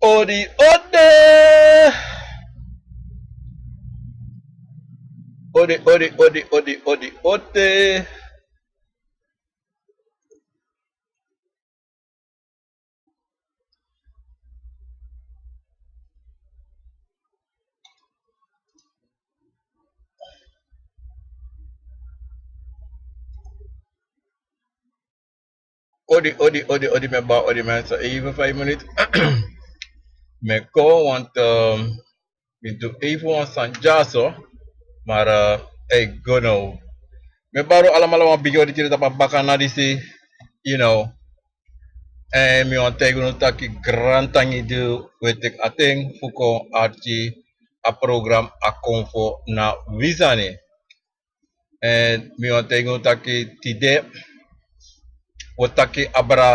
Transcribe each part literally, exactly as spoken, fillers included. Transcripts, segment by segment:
Odi, odi. Odi, odi, odi, odi, odi, odi. Odi, odi, odi, odi, mi e bari odi mensen, even vijf minuten. Mi e kon, want, ehm, mi du even wan sani dyaso, maar, eh, I go now. Mi e bari un alamala wan bigi odi tide tapu a bakana disi, you know. En mi wani taigi unu taki grantangi di un e teki a ten fu kon arki a program A Konfo na Wi Sani. En mi wani taigi unu taki tide un o taki abra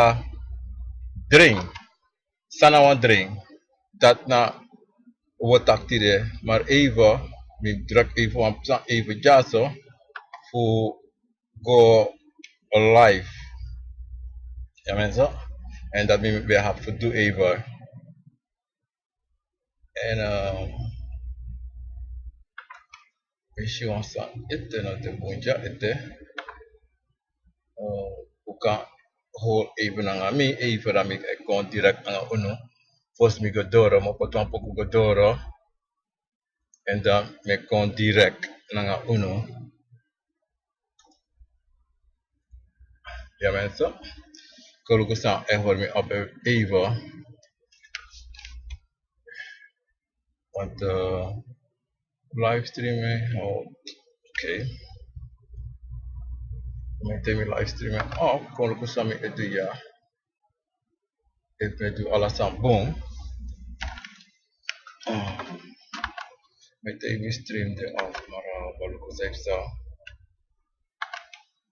dream. San na wan dream? Dati na un o taki tide. Maar even, mi druk even wan sani even dyaso fu go live. Ya mensen. En dati mi ben abi fu du even. En, ehm, mi si wan sani ete, na te bun dya ete. Eh, un kan hori even nanga mi, even dan mi e kon direct nanga unu. Fosi mi go doro, mi o poti wan poku go doro. En dan mi e kon direct nanga unu. Ya mensen. Kon luku san e hori mi opo even. Want, eh, live streaming, oh, oké. Mi e teki mi live streaming off, kon luku san mi e du ya. Efu mi e du ala sani bun. Ah, mi e teki mi stream de off, maar, eh, kon luku san e psa.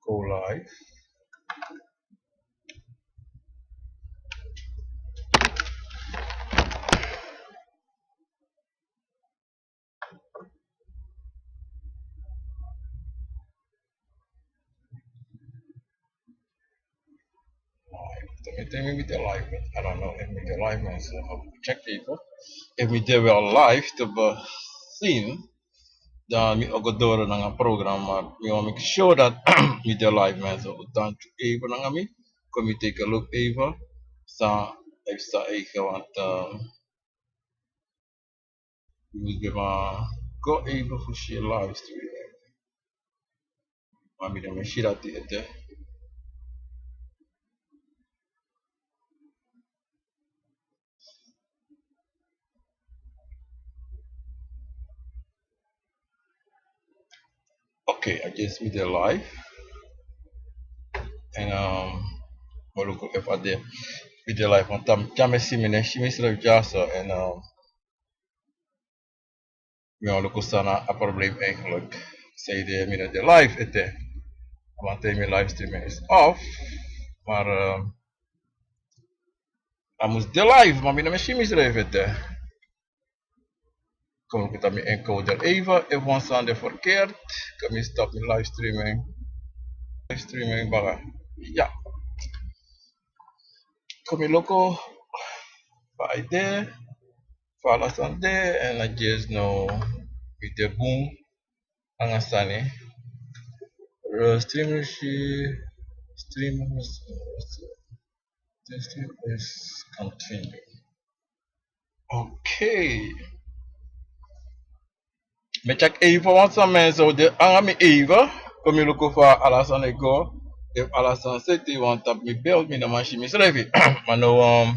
Go live. Te mi, te mi, mi de live, I don't know if mi de live, mensen. Check even. Efu mi de wel live te bezien, dan mi o go doro nanga a program, maar mi wani make sure dat mi de live, mensen. Un danki even nanga mi. Kon mi take a look even. San e psa even, want, ehm, mi ben man go even fu si live stream. Maar mi no man si dati ete. Oké, I guess mi de live. En, ehm, mi o luku efu a de, mi de live, want te mi e si mi no e si misrefi dyaso. En, ehm, mi o luku san na a probleem eigenlijk. Sanede mi no de live ete. Want mi live streaming is off. Maar, ehm, a mus de live, maar mi no man si misrefi ete. Kon luku dan mi encoder even, efu wan sani de verkeerd. Kon mi stop mi live streaming. Live streaming baka. Ya. Kon mi luku fa a de, fa ala sani de, en I guess now mi de bun nanga sani. Eh, stream si, stream, testing is continue. Oké. Mi e check even wan san mensen de nanga mi even. Kon mi luku fa ala sani e go. Efu ala sani seti, want tapu mi beeld mi no man si misrefi. Maar now, ehm,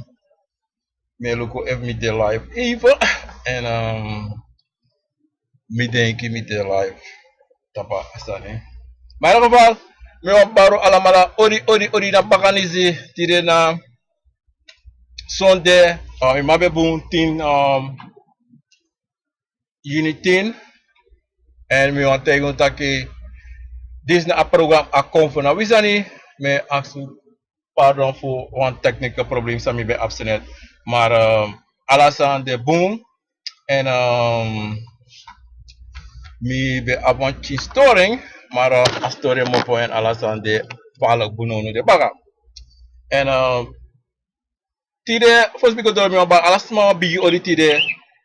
mi e luku efu mi de live even. En, ehm, mi denki mi de live tapu a sani. Maar in elk geval, mi wani bari un alamala odi, odi, odi na bakana disi, tide na sonde, eh, mi man ben bun tin, ehm, juni tin. En mi wani taigi un taki, disi na a program A Konfo na Wi Sani. Mi e aksi un pardon fu wan technical probleem san mi ben abi net. Maar, ehm, ala sani de bun. En, ehm, mi ben abi wan pikin storing. Maar, eh, a storing mofo en ala sani de faalek bun, now un de baka. En, ehm, Tide, fosi mi go doro, mi wan bari ala sma wan bigi oli tide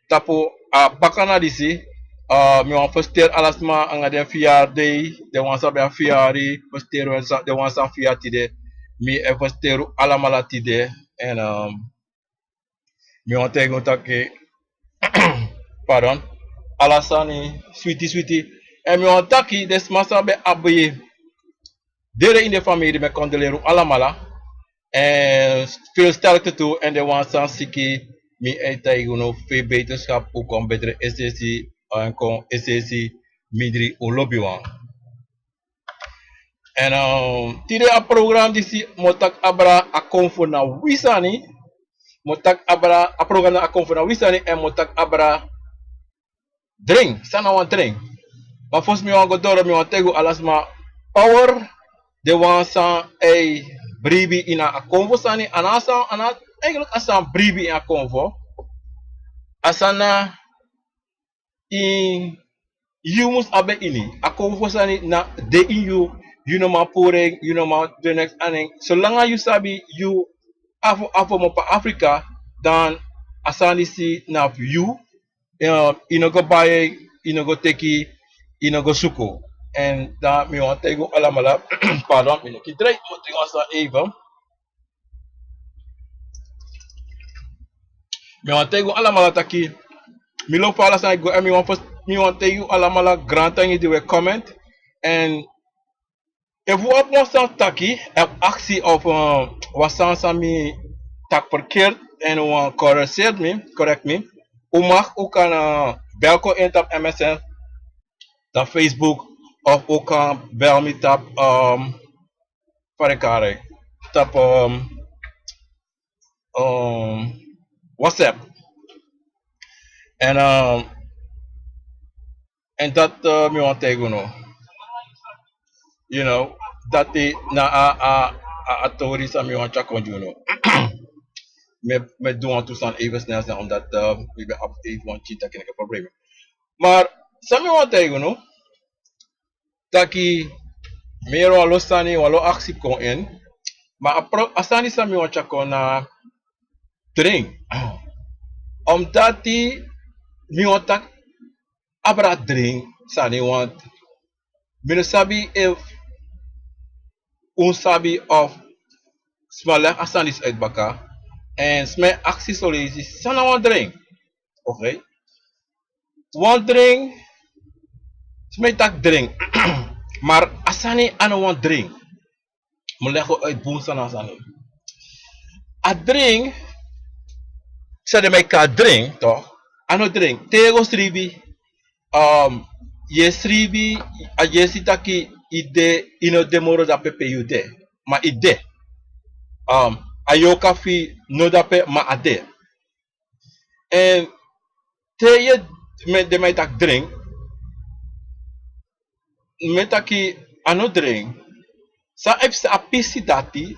tapu a bakana disi. Ah, mi wan fersiteri ala sma nanga den fiyari dei, den wan san ben abi fiyari, fersiteri wan san, den wan san fiyari tide. Mi e fersiteri un alamala tide. Èn, ehm, mi wan taigi un taki, pardon, ala sani switi switi. Èn mi wan taki den sma san ben abi dede ini den famiri, mi e kondoleri un alamala. Èn feel sterkte tu, èn den wan san siki, mi e taigi unu fei beterschap, un kon betre es'esi, èn kon es'esi mindri un lobiwan. Èn, ehm, tide a program disi mi o taki abra a konfo na wi sani. Mi o taki abra a program na a konfo na wi sani, èn mi o taki abra dring, san na wan dring. Ma fosi mi wan go doro, mi wan taigi un ala sma, power, den wan san e bribi ini a konfo sani, a no san, a no eigenlijk a san bribi ini a konfo. A san na ini yu mus abi en ini. A konfo sani na de ini yu. Yu no man puru en, yu no man du neks nanga en. Solanga yu sabi yu abi fu, abi fu mu opo Afrika, dan a sani disi na fu yu. Eh, yu no go bai en, yu no go teki, yu no go suku. Èn dan mi wan taigi un alamala, pardon, mi no kan dringi, mi o dringi wan sani even. Mi wan taigi un alamala taki mi lobi fu ala sani e go, èn mi wan fes-, mi wan taigi un alamala grantangi di un e comment. Èn efu un abi wan sani taki, efu aksi of, eh, wan sani san mi taki verkeerd, èn un wani corrigeer mi, correct mi, un mag, un kan, eh, bel kon in tapu M S N, tapu Facebook, of un kan bel mi tapu, ehm, fa den e kari en, tapu, ehm, ehm, WhatsApp. Èn, ehm, èn dati, eh, mi wan taigi unu. You know, dati na a, a, a, a tori san mi wan tyari kon gi unu. Mi e, mi e du wantu sani even snel snel, omdat, eh, mi ben abi even wan tyin taki nanga problem. Maar san mi wan taigi unu, taki mi yere wan lo sani, wan lo aksi kon in. Ma a pro-, a sani san mi wan tyari kon na dring. Omdati mi wan taki abra dring sani, want mi no sabi efu un sabi of sma legi a sani disi uit baka. Èn sma e aksi soleisi san na wan dring. Oké. Wan dring, sma e taki dring. Maar a sani a no wan dring. Mi o legi uit bun san na a sani. A dring, san den man e kari dring, toch? A no dring. Te yu e go sribi, ehm, yu e sribi, a yu e si taki yu de, yu no de moro dape pe yu de. Ma yu de. Ehm, a yorka fu yu no dape, ma a de. Èn te yu e, mi, den man e taki dring, mi e taki a no dring. San e psa, a pisi dati,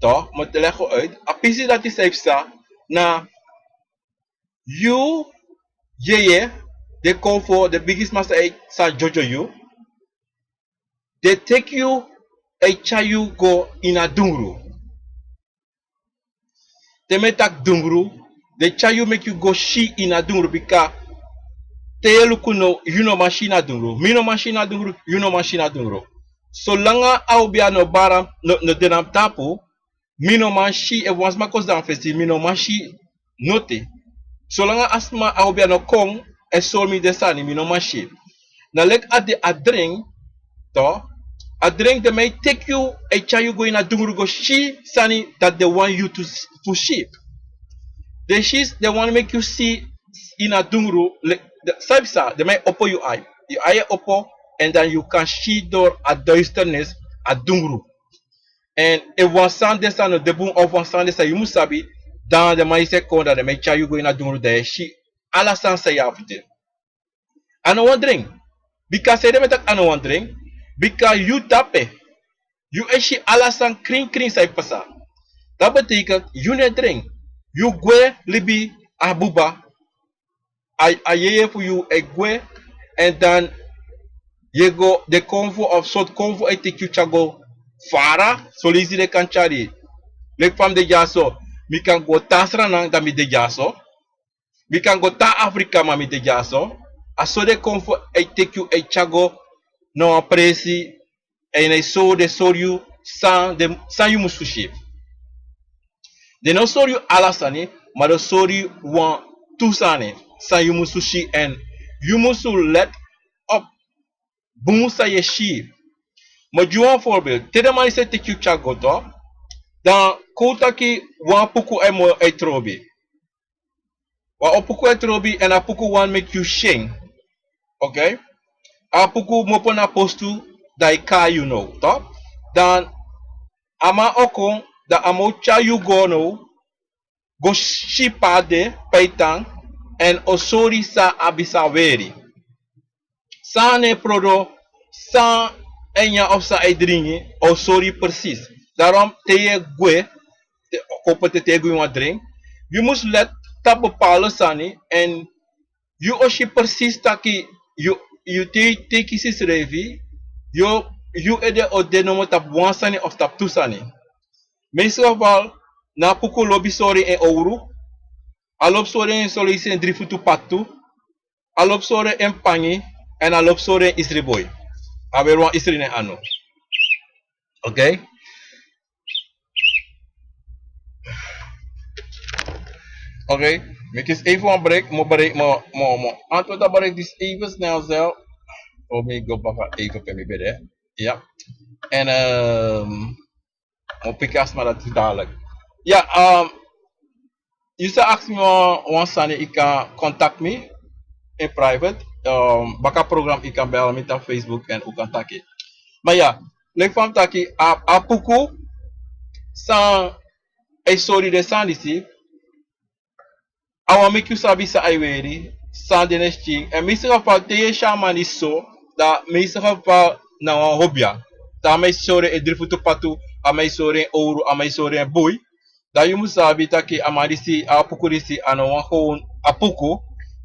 toch, mi o legi uit, a pisi dati san e psa na yu, yeye, den konfo, den bigisma san e, san dyodyo yu, den teki yu, e tyari yu go ini a dungru. Te mi e taki dungru, den tyari yu meki yu go si ini a dungru, bika te yu e luku now, yu no man si ini a dungru, mi no man si ini a dungru, yu no man si ini a dungru. Solanga a obia no bari, no, no de na mi tapu, mi no man si, efu wan sma kon sidon na mi fesi, mi no man si noti. Solanga a sma, a obia no kon e sori mi den sani, mi no man si. Na leki a de a dring, toch? A dring, den man e teki yu, e tyari yu go ini a dungru go si sani dati den wani yu tu s-, fu si. Den si, den wani meki yu si ini a dungru, le-, den, san e psa, den man e opo yu ai. Yu ai e opo, èn dan yu kan si door a duisternis, a dungru. Èn efu wan sani de san no de bun, of wan sani de san yu mus sabi, dan den man disi e kon, dan den man e tyari yu go ini a dungru, dan yu e si ala sani san yu abi fu de. A no wan dring. Bika sanede mi e taki a no wan dring? Bika yu dape. Yu e si ala sani krin krin san e pasa. Dati betekent yu no e dring. Yu gwe libi a buba. A, a yeye fu yu e gwe, èn dan yu e go, den konfo of sortu konfo e teki yu tyari go fara, soleisi den kan tyari. Leki fa mi de dyaso. Mi kan go tan sranan dan mi de dyaso. Mi kan go tan Afrika ma mi de dyaso. A so den kon fu e teki yu e tyari go na wan presi. Èn den sori den sori yu san den san yu mus fu si. Den no sori yu ala sani, ma den sori yu wan tu sani san yu mus fu si èn yu mus fu let op bun san yu e si. Mi o gi wan forbel, te den man disi e teki yu tyari go to, dan kon un taki wan apuku e moo e trobi. Wan apuku e trobi èn a apuku wani meki yu si en. Okay? A apuku mu opo na postu dan e kai yu now, toch? Dan a man o kon, dan a man o tyari yu go now, go si pe a de, pe a e tan, èn o sori san a abi san a weri. San a no e prodo, san a e nyan of san a e dringi, a o sori yu presis. Daarom te yu e gwe, te, kon poti te yu e gwe ini wan dren, yu mus let tapu bepaalde sani, èn yu o si presis taki yu, yu te, te yu kisi yusrefi, yu, yu ede o de nomo tapu wan sani of tapu tu sani. Meeste geval, na apuku lobi sori en owru, a lobi sori en, son leisi en dri futu patu, a lobi sori en pangi, èn a lobi sori en isriboi. A weri wan isri na en anu. Okay? Okay, mi kisi even wan break, mi o break, mi o, mi o, mi o antwoord a break disi even snel zelf. O mi go baka even pe mi ben de. Ya. Èn, ehm, mi o piki a sma dati dadelijk. Ya, ehm, yu sa aksi mi wan, wan sani, yu kan contact mi in private. Ehm, baka program yu kan bel mi tapu Facebook èn un kan taki. Ma ya, leki fa mi taki, a, a apuku san e sori den sani disi, a wani meki yu sabi san a e weri, san den e skin. Èn meeste geval te yu e si a man disi so, dan meeste geval na wan hobia. Dan a man e sori en dri futu patu, a man e sori en owru, a man e sori en boi. Dan yu mus sabi taki a man disi, a apuku disi, a no wan gewoon apuku.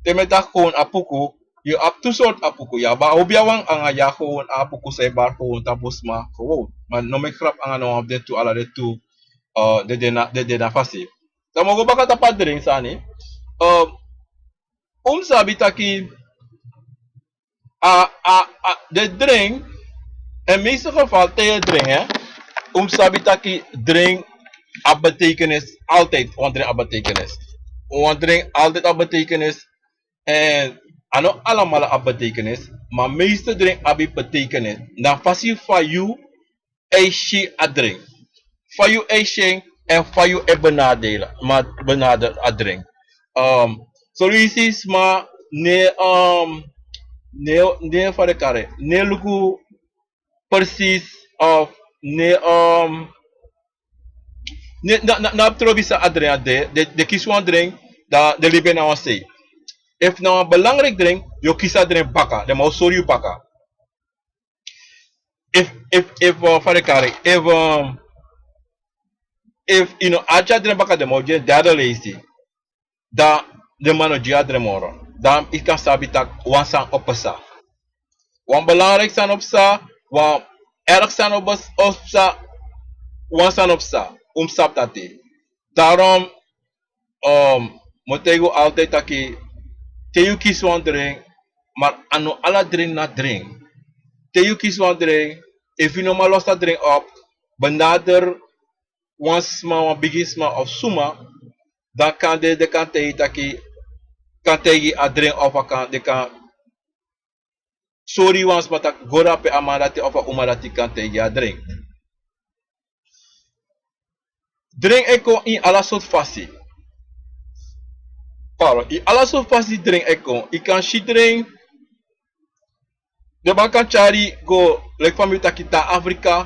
Te mi e taki gewoon apuku, yu abi tu sortu apuku. Yu abi a hobia wan anga yu a gewoon apuku san e bari gewoon tapu sma gewoon. Ma no meki grap anga no wan fu den tu, ala den tu, eh, den de na, den de na fasi. Dan mi o go baka tapu a dren sani. Eh, un mus sabi taki a, a, a, den dren, in meeste geval te yu e dren, hè, un mus sabi taki dren abi betekenis, altijd wan dren abi betekenis. Wan dren altijd abi betekenis. Èn a no alamala abi betekenis, ma meeste dren abi betekenis. Na fasi fa yu e si a dren. Fa yu e si en, èn fa yu e benadela, ma benader a dren. Ehm, son leisi sma no e, ehm, no e, no e fa den kari, no e luku presis of no e, ehm, no e, na, na, na abi trobi san a dren a de, den, den kisi wan dren, dan den libi en na wan sei. Efu na wan belangrijk dren, yu o kisi a dren baka, den man o sori yu baka. Efu, efu, efu, eh, fa den kari, efu, eh, efu yu no arki a dren baka, den man o gi en derde leisi. Dan den man no gi yu a dren moro. Dan yu kan sabi taki wan sani o pasa. Wan belangrijk sani o pasa, wan erg sani o pasa, wan sani o pasa. Un mus sabi dati. Daarom, ehm, mi o taigi un altijd taki, te yu kisi wan dren, ma a no ala dren na dren. Te yu kisi wan dren, efu yu no man los a dren op, benader wan sma, wan bigi sma of suma, dan kande den kan taigi taki, kan taigi a dren of a kan, den kan sori wan sma taki go drape a man dati of a uma dati kan taigi a dren. Dren e kon ini ala sortu fasi. Pardon, ini ala sortu fasi dren e kon. Yu kan si dren, den man kan tyari go, leki fa mi taki, tan Afrika.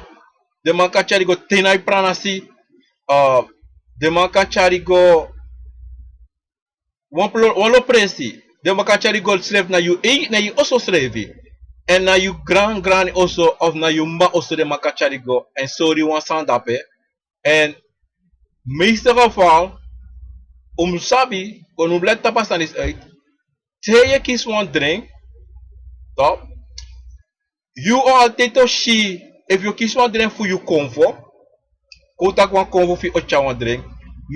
Den man kan tyari go te na yu pranasi. Ah, den man kan tyari go wan plo-, wan lo presi. Den man kan tyari go srefi na yu ei-, na yu oso srefi. Èn na yu gran gran oso of na yu m'ma oso den man kan tyari go èn sori wan sani drape. Èn meeste geval, un mus sabi, kon un mus leti tapu a sani disi uit. Te yu e kisi wan dren, toch, yu o altijd o si, efu yu o kisi wan dren fu yu konfo, kon un taki wan konfo fu yu o tyari wan dren,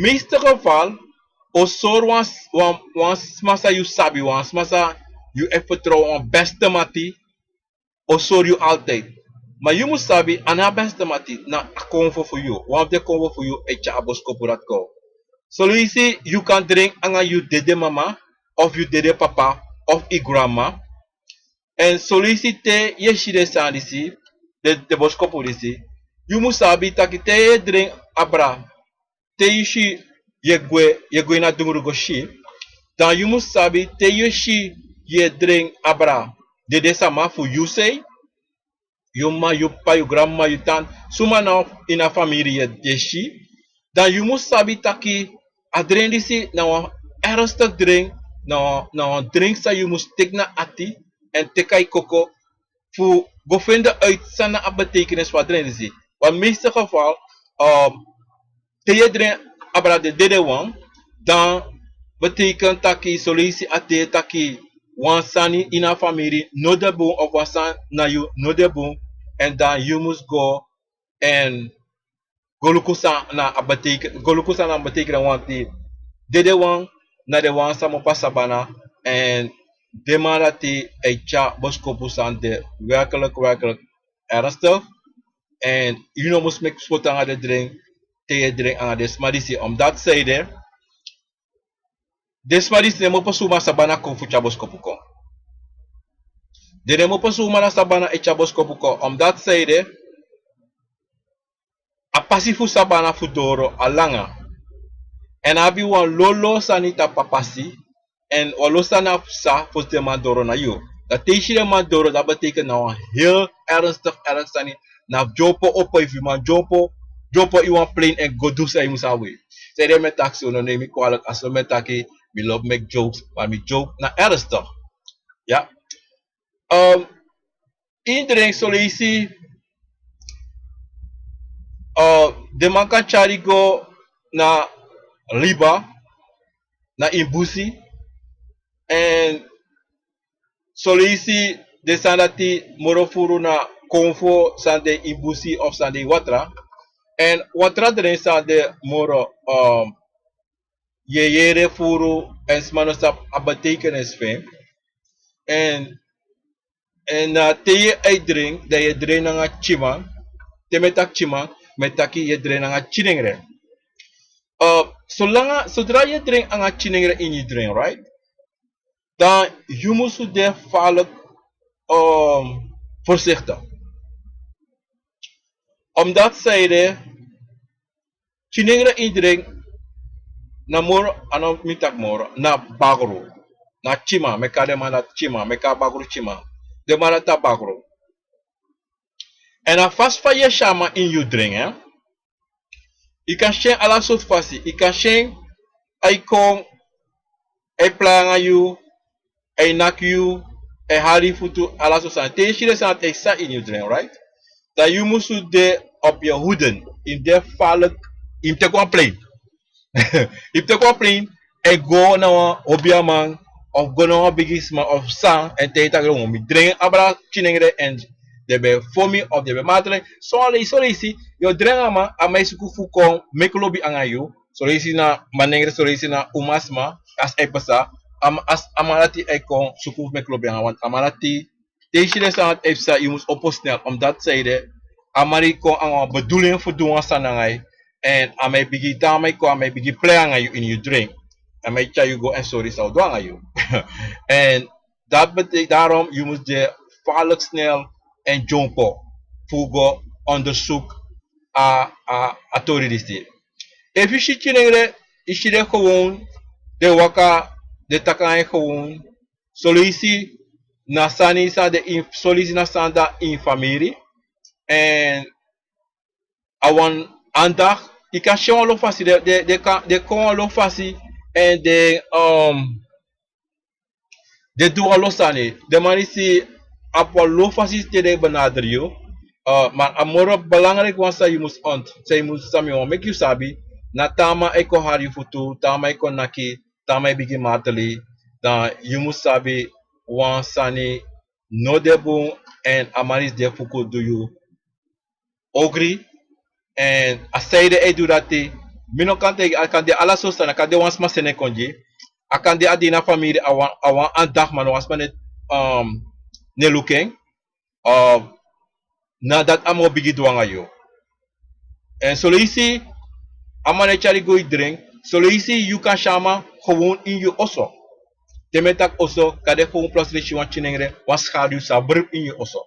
Meeste geval o sori wan, wan, wan sma san yu sabi, wan sma san yu e fertrow, wan beste mati, o sori yu altijd. Ma yu mus sabi a no a beste mati, na a konfo fu yu, wan fu den konfo fu yu e tyari a boskopu dati kon. Soluisi yu kan dringi anga yu dede mama of yu dede papa of yu granma. Èn soluisi te yu e si den sani disi, den, den boskopu disi, yu mus sabi taki te yu e dringi abra, te yu si yu e gwe, yu e gwe ini a dungru go si, dan yu mus sabi te yu si yu e dringi abra dede sama fu yu sei, yu mama, yu p'pa, yu granmama, yu tanti, suma na ini a famiri yu e, yu e si, dan yu mus sabi taki a dringi disi na wan ernstig dringi, na wan, na wan dringi san yu mus teki na ati èn teki a yu koko fu go fende uit san na a betekenis fu a dringi disi. Want meeste geval, um, te yu e dringi abra den dede wan, dan betekent taki soluisi a te taki wan sani ini a famiri no de bun of wan sani na yu no de bun, èn dan yu mus go èn go luku san na a beteken, go luku san na a beteken wanti dede wan na den wan san mu pasa bana. Èn den man dati e tyari boskopu san de werkelijk, werkelijk ernstig. Èn yu no mus meki spotu anga den dringi te yu e dringi anga den sma disi. Omdat zij de, den sma disi den mu pasa suma sabana kon fu tyari boskopu kon. Den den mu pasa suma na sabana e tyari boskopu kon. Omdat zij de, a pasi fu sabana fu doro a langa. Èn a abi wan lolo sani tapu a pasi, èn wan lo sani a psa fosi den man doro na yu. Dan te yu si den man doro, dati betekent na wan heel ernstig, erg sani. Na fu dyompo opo, efu yu man dyompo, dyompo ini wan plane èn go du san yu mus abi. Zij de, mi e taki so, no nemi mi kwalijk, a so mi e taki. Mi lobi meki jokes, ma mi joke na ernstig. Ya. Um, ini dringi soluisi, uh, den man kan tyari go na liba, na ini busi, èn soluisi den sani dati moro furu na konfo san de ini busi of san de ini watra. Èn watra dringi san de moro, um, yu e yere furu èn sma no sabi a betekenis fu en. Èn, èn, uh, te yu e dringi, dan yu e dringi nanga tyiman. Te mi e taki tyiman, mi e taki yu e dringi nanga tyinengre. Uh, solanga, sodra yu e dringi anga tyinengre ini yu dringi, right? Dan yu mus de falek, um, voorzichtig. Omdat zij de, tyinengre ini dringi na moro, a no mi taki moro, na bakru. Na tyiman, mi e kari den man dati tyiman, mi e kari bakru tyiman. Den man dati na bakru. Èn a fasi fa yu e si a man ini yu dringi, hè? Yu kan si en ala sortu fasi. Yu kan si en, a e kon, a e plai anga yu, a e naki yu, a e hali yu futu, ala sortu sani. Te yu si den sani dati e psa ini yu dringi, right? Dan yu mus de op yu hoede. Yu mus de falek, yu mus teki wan plane. Yu mus teki wan plane, èn go na wan obiaman, of go na wan bigisma, of san, èn taigi taki: "Yu mi dringi abra tyinengre, èn den ben fon mi, of den ben matri." Son leisi, son leisi, yu o dringi a man, a man e suku fu kon meki lobi anga yu. Son leisi na manengre, son leisi na umasma, a sani e psa, a man, a man dati e kon suku fu meki lobi anga wan, a man dati Te yu si den sani dati e psa, yu mus opo snel, omdat zij de, a man e kon anga wan bedoeling fu du wan sani nanga yu. Èn a man e bigin, te a man e kon, a man e bigin plei anga yu ini yu dringi. A man e tyari yu go èn sori san a o du anga yu. Èn dati betekent, daarom yu mus de falek snel èn dyompo fu go onderzoek a, a, a tori disi. Efu yu si tyinengre, yu si den gewoon, den waka, den taki anga yu gewoon, son leisi na sani san de ini, son leisi na sani de ini famiri. Èn a wan andacht, yu kan si en wan lo fasi, den, den, den kan, den kon wan lo fasi, èn den, um, den du wan lo sani. Den man disi abi wan lo fasi te den e benaderi yu. Uh, ma a moro belangrijk wan san yu mus ont, san yu mus, san mi wani meki yu sabi, na te a man e kon hari yu futu, te a man e kon naki, te a man e bigin mateli, dan yu mus sabi wan sani no de bun, èn a man disi de fu kon du yu ogri, èn a zij de e du dati, Mi no kan taigi, a kan de ala sortu sani, a kan de wan sma seni en kon gi. A kan de a de ini a famiri, a wan, a wan andagiman, wan sma no e, um, no e luku en. Of na dati a mus bigin du nanga yu. Èn son leisi a man no e tyari go e dringi, son leisi yu kan si a man gewoon ini yu oso. Te mi e taki oso, kan de gewoon plotseling si wan tyinengre, wan schaduw sa bribi ini yu oso.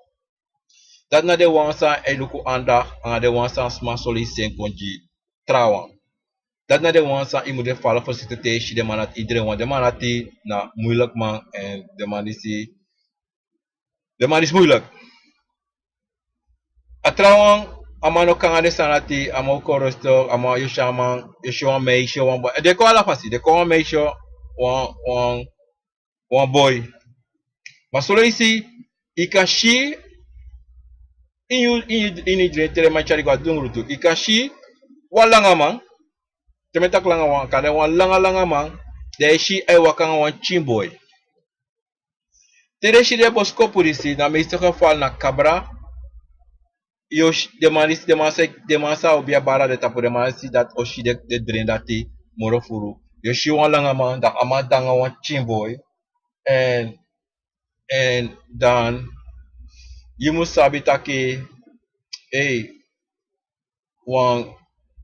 Dati na den wan san e luku andagi, anga den wan san sma son leisi seni kon gi trawan. Dati na den wan san yu mus de vala voorzichtig te yu si den man dati, iedereen, want den man dati na moeilijk man, èn den man disi, den man disi moeilijk. A trawan, a man no kan anga den sani dati, a man o kon rustig, a man, yu si a man, yu si wan meisje, wan boy, den kon ala fasi, den kon wan meisje, wan, wan, wan boy. Ma son leisi yu kan si ini yu, ini yu, ini yu dringi, te den man tyari go a dungru tu, yu kan si wan langaman. Te mi e taki langaman, kan de wan langa langaman, dan yu si a e waka anga wan tyin boy. Te den si den boskopu disi, na meeste geval na kabra, yu o si den man disi, den man sa, den man sa o abi a bara den tapu, den man si dati o si den, den dringi dati moro furu. Yu o si wan langaman, dan a man de anga wan tyin boy. Èn, èn dan yu mus sabi taki, ei, wan,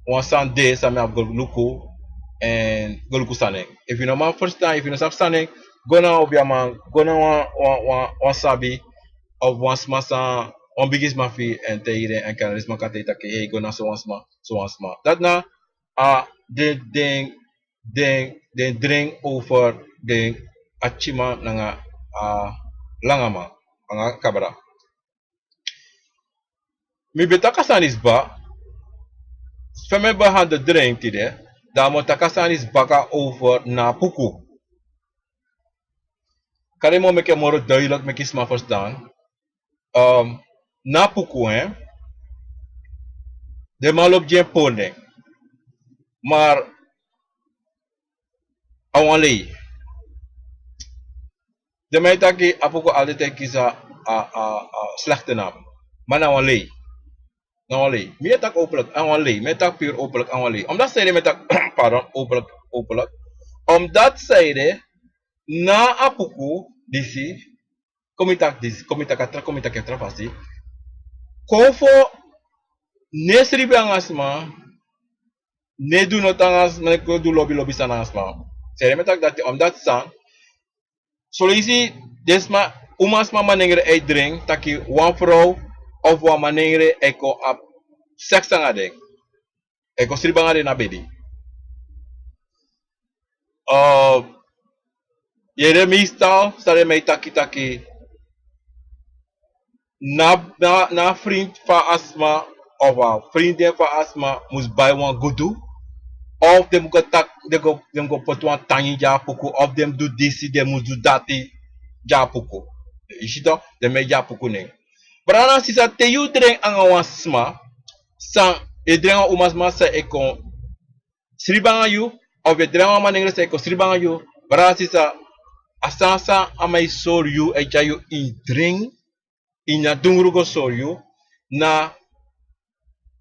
wan sani de san mi abi go luku, èn go luku san nen. Efu yu no man ferstan, efu yu no sabi san nen, go na wan obiaman, go na wan, wan, wan, wan sabi, of wan sma san, wan bigi sma fu yu, èn taigi den, èn kan den sma kan taigi taki, ei, go na so wan sma, so wan sma. Dati na, a, den, den, den, den dringi over den tyiman nanga a langaman, nanga kabra. Mi ben taki a sani disi kaba, fa mi ben handel dringi tide, dan mi o taki a sani disi baka over na a puku. Kari mi o meki en moro duidelijk, meki sma ferstan. Um, na a puku, hè. Den man lobi gi en poli nen. Maar a wan lei. Den man e taki a puku altijd e kisi a, a, a, a slechte naam. Maar na wan lei. Na wan lei. Mi e taki openlijk, a wan lei. Mi e taki puur openlijk, a wan lei. Omdat sanede mi e taki, pardon, openlijk, openlijk. Omdat sanede na a puku disi, kon mi taki disi, kon mi taki a tra, kon mi taki a tra fasi. Konfo no e sribi nanga sma, no e du noti nanga sma, no e kon du lobi lobi sani nanga sma. Sanede mi e taki dati, omdat san, son leisi den sma, umasma manengre e dringi, taki wan frow of wan manengre e kon abi seks nanga den. E kon sribi nanga den na bedi. Uh, yu yere meestal san den man e taki taki na, na, na a vriend fu a sma of a vriendin fu a sma mus bai wan gudu. Of den mus go taki, den go, den mus go poti wan tangi gi a puku, of den mus du disi, den mus du dati gi a puku. Yu si toch, den man e gi a puku nen. Brada nanga sisa, te yu dringi nanga wan sma san, e dringi nanga umasma san e kon sribi nanga yu, of e dringi wan manengre san e kon sribi nanga yu, brada nanga sisa, a sani san a man e sori yu, e tyari yu ini dringi, ini a dungru go sori yu, na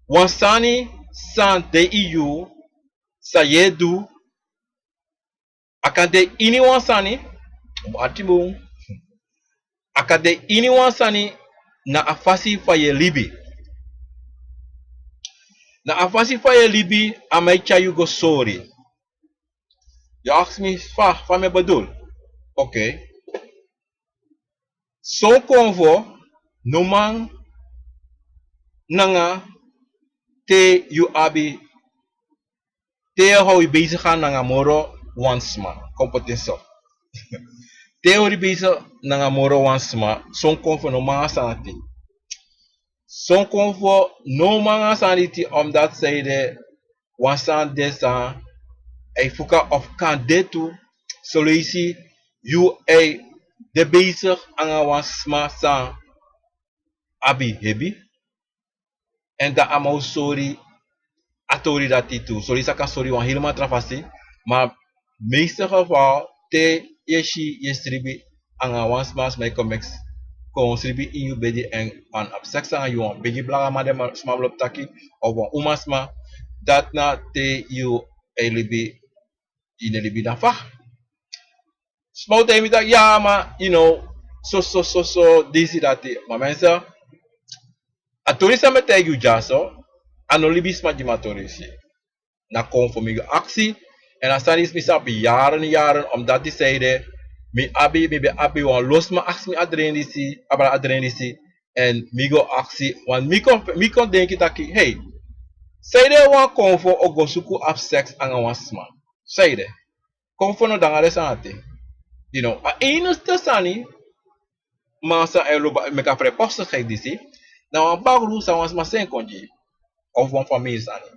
wan sani san de ini yu, san yu e du, a kan de ini wan sani, ati bun. A kan de ini wan sani, na a fasi fa yu e libi. Na a fasi fa yu e libi, a man e tyari yu go sori. Yu aksi mi fa, fa mi e bedoel. Oké. Son konfo no man nanga te yu abi, te yu hori bezig nanga moro wan sma, kon poti en so. Te yu hori bezig nanga moro wan sma, son konfo no man nanga sani dati. Son konfo no man nanga sani dati, omdat sanede wan sani de san e fuka of kan de tu, son leisi yu e de bezig nanga wan sma san abi hebi. Èn dan a man o sori a tori dati tu. Son leisi a kan sori wan helemaal tra fasi. Ma meeste geval, te yu e si yu e sribi nanga wan sma, sma e kon meki, kon sribi ini yu bedi èn a abi seks nanga yu, wan bigi blakaman, den sma lobi taki, of wan umasma, Dati na te yu e libi, ini libi na fa. Sma o taigi mi taki, ya ma, you know, so so so so disi dati. Ma mensen, a tori san mi e taigi yu dyaso, a no libisma gi mi a tori disi. Na kon fu mi go aksi. Èn a sani disi mi sabi yaren yaren, omdat di seide, mi abi mi ben abi wan lo sma aksi mi a dren disi, abra a dren disi. Èn mi go aksi, want mi kon mi kon denki taki, hey, seide wan konfo o go suku abi seks anga wan sma? Seide? Konfo no de nanga den sani dati. You know, a enigste sani man san e lobi meki a vrijpostigheid disi, na wan bakru san wan sma seni kon gi yu, of wan famiri sani.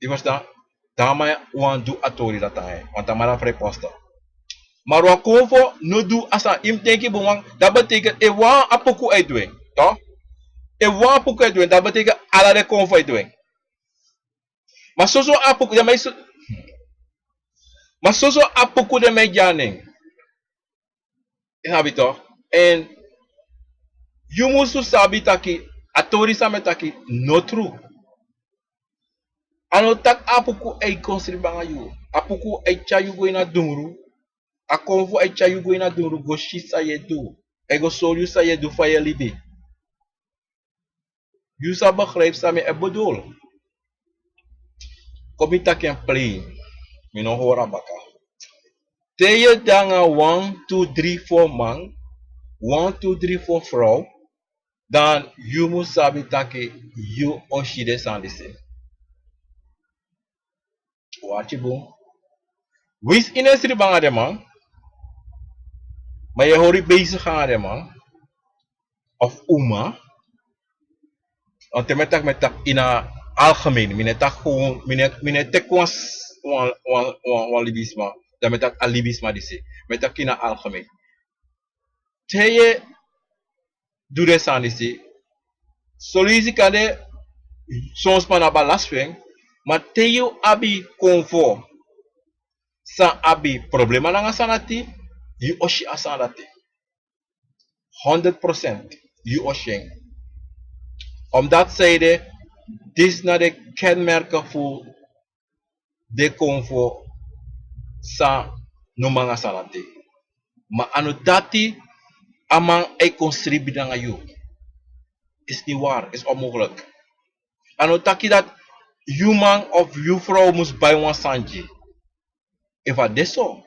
Yu ferstan? Dan a man wani du a tori dati nanga en, want a man na vrijpostig. Ma wan konfo no du a sani. Yu mus denki bun, want dati betekent efu wan a puku e du en, toch? Efu wan a puku e du en, dati betekent ala den konfo e du en. Ma soso a puku den man e so- ma soso a puku den man e gi a nen. Yu sabi toch? Èn yu musu sabi taki a tori san mi e taki no tru. A no taki a puku e kon sribi nanga yu. A puku e tyari yu go ini a dungru. A konfo e tyari yu go ini a dungru go si san yu e du. A e go sori yu san yu e du fa yu e libi. Yu sa begrijp san mi e bedoel. Kon mi taki en plain. Mi no hori a baka. Te yu de nanga wan, tu, dri, fo man, wan, tu, dri, fo frow, dan yu mus sabi taki yu o si den sani disi. Wati bun. Winsi yu no e sribi nanga den man, ma yu e hori bezig nanga den man of uma. Te mi e taki mi e taki ini a algemeen, mi no e taki gewoon, mi no e teki wan wan wan wan libisma, dan mi e taki a libisma disi. Mi e taki ini a algemeen. Te yu e du den sani disi, solusi kande, son sma no abi a lasi fu en. Ma te yu abi konfo san abi problema nanga a sani dati, yu o si a sani dati. Honderd procent yu o si en. Omdat seide, disi na den kenmerken fu den konfo san no man nanga a sani dati. Ma a no dati a man e kon sribi nanga yu. Is niet waar, is onmogelijk. A no taki dati yu man of yu frow mus bai wan sani gi. Efu a de so,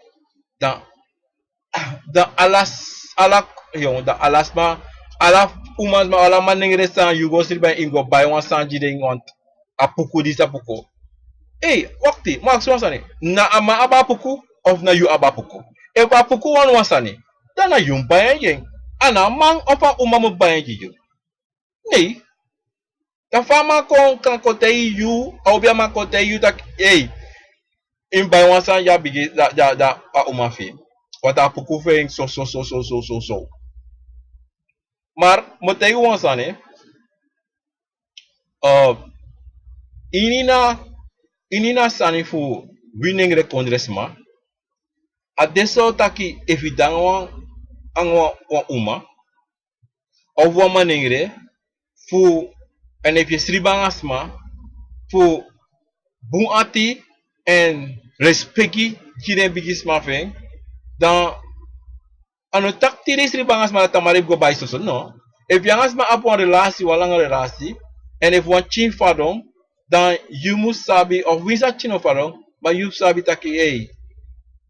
dan dan ala s- ala, yo, dan ala sma, ala umasma, ala manengre san yu go sribi en, yu go bai wan sani gi den, want a puku disi, a puku. Ei, wakti, mi o aksi wan sani. Na a man abi a puku of na yu abi a puku? Efu a puku wani wan sani, dan na yu mus bai en gi en. A no a man of a uma mus bai en gi yu. Nei. Dan fa a man kon kan kon taigi yu, a obi a man kon taigi yu taki, ei, yu mus bai wan sani gi a bigi, da da da a uma fu yu. Want a puku fu en so so so so so so. Maar mi o taigi wan sani, eh, ini na ini na sani fu wi nengre kondresma, a de so taki efu yu de nanga wan anga wan uma of wan manengre fu, èn efu yu e sribi nanga sma fu bun ati èn respeki gi den bigisma fu en, dan a no taki te yu e sribi nanga sma dati a man e go bai soso, no. Efu yu nanga sma abi wan relasi, wan langa relasi, èn efu wan pikin fadon, dan yu mus sabi, of winsi a pikin no fadon, ma yu mus sabi taki, ei,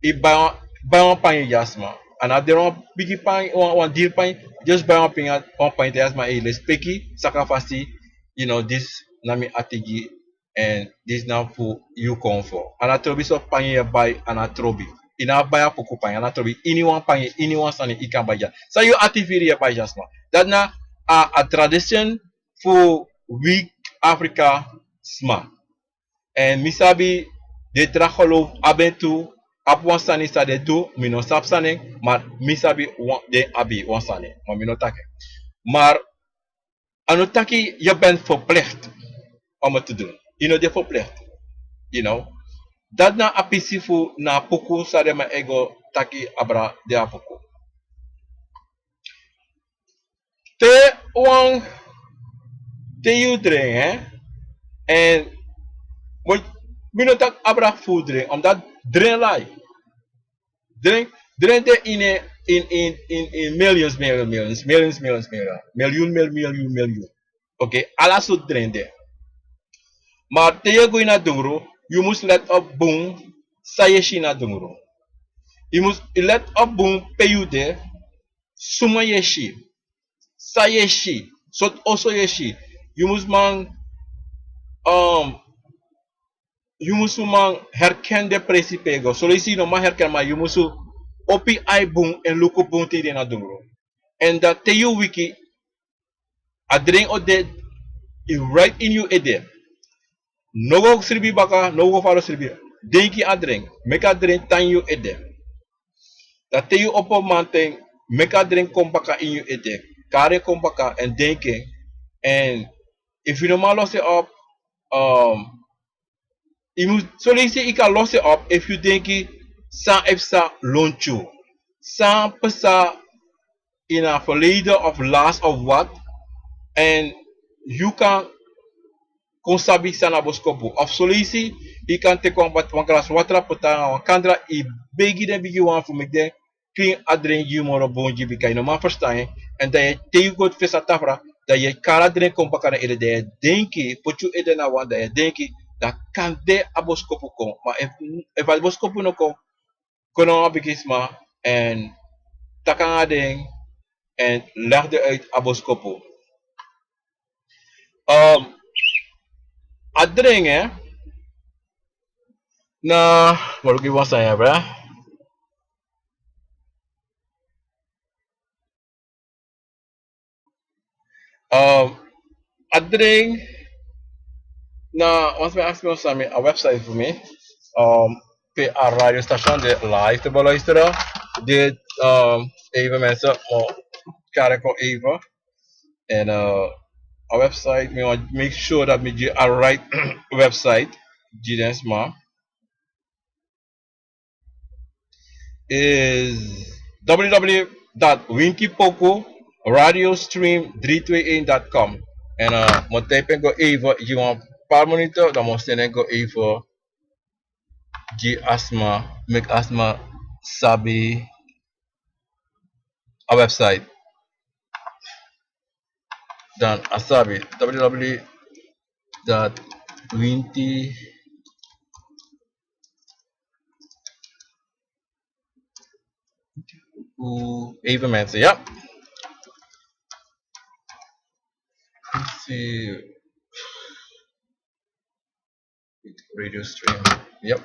yu bai wan bai wan panya gi a sma. A no abi den wan bigi panya, wan wan diri panya. Just bai wan panya, wan panya taigi a sma, ei, lespeki, saka fasi, you know, disi na mi ati gi, èn disi na fu yu konfo. A no trobi sortu panya yu e bai, a no trobi. Yu no abi bai a puku panya, a no trobi. Iniwan panya, iniwan sani yu kan bai gi a, san yu ati firi yu e bai gi a sma. Dati na a a tradition fu wi Afrika sma. Èn mi sabi den tra geloof abi en tu, abi wan sani san den du, mi no sabi san nen, ma mi sabi wan den abi wan sani, ma mi no taki en. Maar a no taki yu ben verplicht om het te doen. Yu no de verplicht. You know? Dati na a pisi fu na a puku san den man e go taki abra den a puku. Te wan te yu dren, hè, èn But mi no taki abra fu dren, omdat dren lai. Dren, dren de in, in, in, in, in millions, millions, millions, millions, millions, millions, miljoen, mil, miljoen, miljoen. Oké, ala sortu dren de. Maar te yu e go ini a dungru, yu mus let op bun san yu e si ini a dungru. Yu mus let op bun pe yu de, suma yu e si, san yu e si, sortu oso yu e si. Yu mus man, um, yu mus man herken den presi pe yu e go. Soleisi yu no man herken, ma yu mus opo yu ai bun èn luku bun te yu de ini a dungru. Èn dan te yu wiki, a dren o de right ini yu ede. No go sribi baka, no go fadon sribi. Denki a dren, meki a dren tan ini yu ede. Dan te yu opo mamanten, meki a dren kon baka ini yu ede. Kari en kon baka èn denki en. Èn efu yu no man los en op, um, yu mus, soleisi yu kan los en op efu yu denki san e psa lontu yu. San psa in a verleden of laatst of wat. Èn yu kan kon sabi san na boskopu. Of soleisi yu kan teki wan bat-, wan glas watra poti nanga wan kandra, yu begi den bigiwan fu meki den krin a dren gi yu moro bun gi, bika yu no man ferstan en. Èn dan yu e, te yu go fesi a tafra, dan yu e kari a dren kon baka na yu ede, dan yu e denki, poti yu ede na wan, dan yu e denki, dan kande a boskopu kon. Ma efu, efu a boskopu no kon, kon na wan bigi sma èn taki nanga den èn leg den uit a boskopu. Um, a dren, eh, na, moro gi wan sani ya, bra. Um, a dren, na, wan sma aksi mi fu sani, a website fu mi. Um, pe a radiostation de live te beluisteren. Dit, um, even mensen, mo kari kon even. En, uh, a website, mi wan make sure dat mi gi a right website gi den sma. Is w w w dot winkipoku radiostream drie twee een dot com. En, uh, mo type en go even, gi wan paar minuten, dan mo seni en go even gi a sma, meki a sma sabi a website. Dan a sabi, w w w dot winti u even mensen, ja. Let's see. Radio stream. Yep.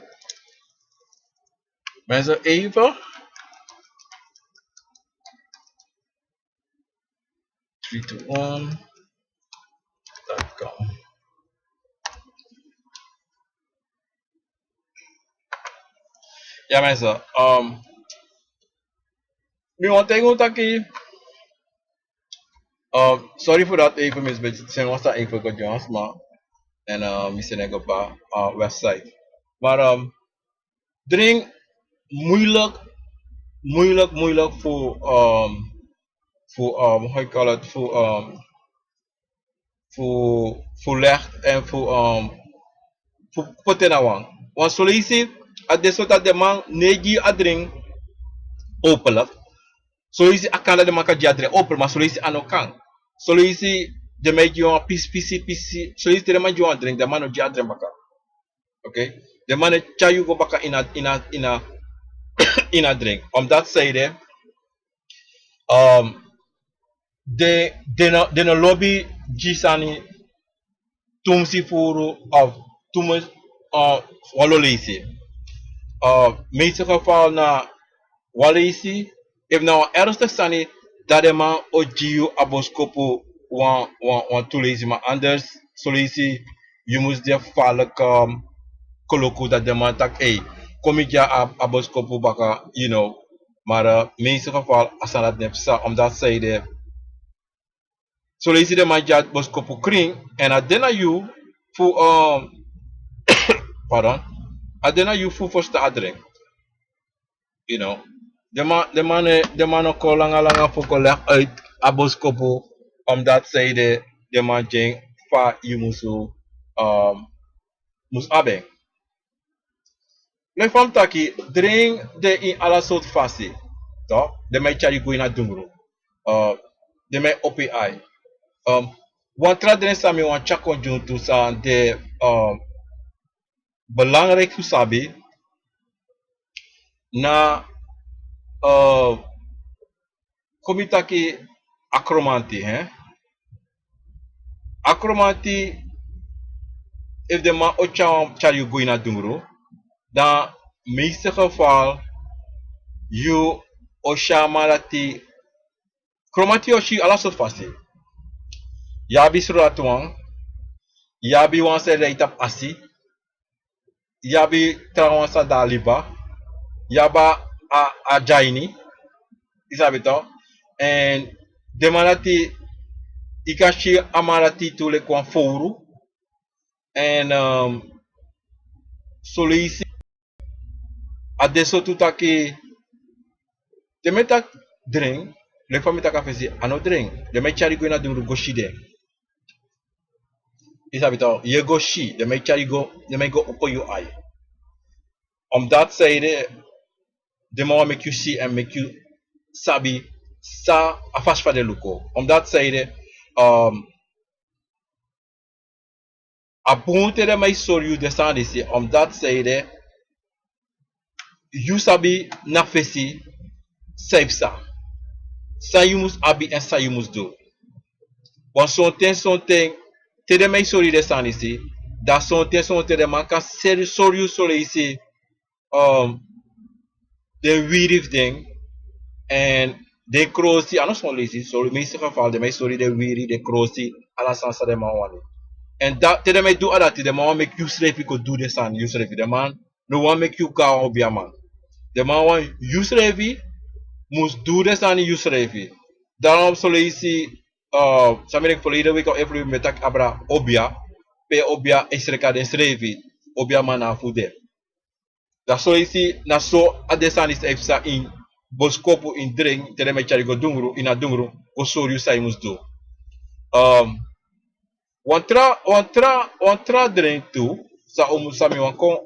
Mensen, even. Three, two, one. Dot com. Ja, mensen. Um, mi wan taigi un taki, uh, sorry fu dat, even mi ben seni wan sani even go gi wan sma. En, uh, mi seni en go pa, uh, website. Maar, um, dring moeilijk, moeilijk, moeilijk voor, um, voor, um, how you call it, voor, um, voor, voor licht en voor, um, voor poti na wan. Want soleisi, a de so dat de man no e gi a dring openlijk. Soleisi a kan dat de man kan gi a dring openlijk, maar soleisi a no kan. Soleisi de man e gi wan pisi, pisi, pisi. Soleisi de man gi wan dring, de man no gi a dring baka. Oké? De man e tyari yu go baka ini a, ini a, ini a, ini a dring. Omdat zij de, um, de, de no, de no lobi gi sani tumsi furu of tumus, uh, wan lo leisi. Uh, meeste geval na wan leisi, efu na wan ernstig sani, dan de man o gi yu a boskopu wan, wan, wan tu leisi, maar anders, soleisi, yu mus de gevaarlijk, um, koloku dat de man taki, hey, kon mi gi a, a boskopu baka, you know. Maar, uh, meeste geval, a sani dati no e psa, omdat zij de, soleisi de man gi a boskopu krin, en a de na yu fu, um, pardon, a de na yu fu ferstan a dring. You know, de man, de man, eh, de man no kon langa langa fu kon leg uit a boskopu, omdat zij de, de man gi en fa yu musu, um, mus abi en. Leki fa mi taki, dren de ini ala sortu fasi. Toch, den man e tyari yu go ini a dungru. Eh, den man e opo yu ai. Ehm, wan tra dren san mi wani tyari kon gi unu tu, san de, ehm, belangrijk fu sabi, na, eh, kon mi taki a kromanti, hè? A kromanti, efu den man o tyari, tyari yu go ini a dungru, dan meeste geval yu o si a man dati. Kromanti yu o si ala sortu fasi. Yu abi srudatuwan, yu abi wan san e lei tapu asi, yu abi trawan san de na liba, yu abi a, a dyaini, yu sabi toch. Èn den man dati, yu kan si a man dati tu leki wan fowru. Èn, ehm, son leisi a de so tu taki, te mi e taki dren, leki fa mi taki a fesi, a no dren. Den man e tyari go ini a dungru go si den. Yu sabi toch, yu e go si, den man e tyari go, den man e go opo yu ai. Omdat san ede, den man wani meki yu si èn meki yu sabi san a fasi fa den luku. Omdat san ede, ehm, a bun te den man e sori yu den sani disi, omdat san ede, yu sabi na fesi san yu psa, san yu mus abi èn san yu mus du. Want sonten, sonten, te den man e sori yu den sani disi, dan sonten, sonten den man kan seri, sori yu son leisi, ehm, den wiri fu den, èn den krosi, a no son leisi, so meeste geval den man e sori den wiri, den krosi, ala sani san den man wani. Èn da, te den man e du a dati, den man wani meki yusrefi kon du den sani yusrefi. Den man no wani meki yu go na wan obiaman. Den man wani yusrefi mus du den sani yusrefi. Daarom son leisi, eh, san mi denki verleden week of every week mi e taki abra obia, pe obia e sreka densrefi, obiaman na fu den. Dan son leisi na so a den sani san yu psa ini boskopu, ini dren, te den man e tyari yu go dungru, ini a dungru, go sori yu san yu mus du. Ehm, wan tra, wan tra, wan tra dren tu, san un mus, san mi wani kon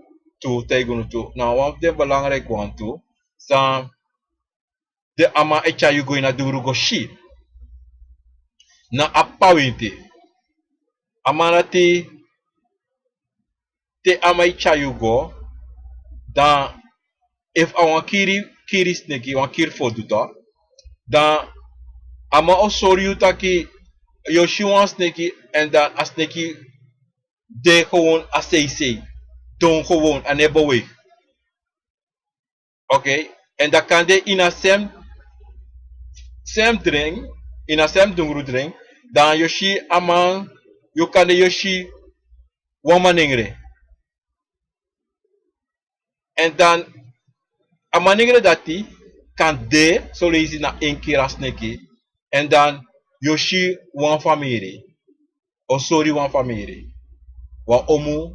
tu taigi unu tu, na wan fu den belangrijk wan tu, san den a man e tyari yu go ini a dungru go si. Na a pawenti. A man dati, te a man e tyari yu go, dan efu a wan kiri, kiri sneki, wan kiri fodu toch, dan a man o sori yu taki yu o si wan sneki, èn dan a sneki de gewoon a seisei, don gewoon, a no e beweeg. Oké, èn dan kande ini a sem, sem dren, ini a sem dungru dren, dan yu o si a man, yu kande yu o si wan manengre. Èn dan a manengre dati kan de son leisi na en kiri a sneki, èn dan yu o si wan famiri, o sori wan famiri, wan omu,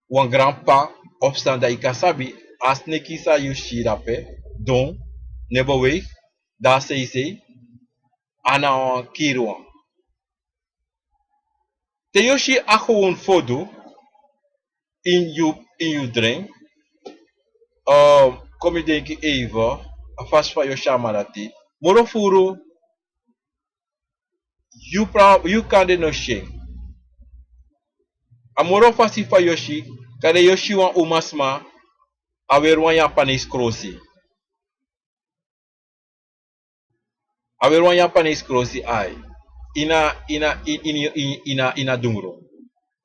wan granp'pa, of san, dan yu kan sabi a sneki san yu si dape, don, no e beweeg, dan a seisei, a na wan kiri wan. Te yu o si a gewoon fodu ini yu, ini yu dren, eh, kon mi denki even, a fasi fa yu o si a man dati. Moro furu, yu pra-, yu kande no si en. A moro fasi fa yu o si, kande yu o si wan umasma, a weri wan Japanese krosi. A weri wan Japanese krosi ai. Ini a, ini a, ini, ini, ini, ini a, ini a dungru.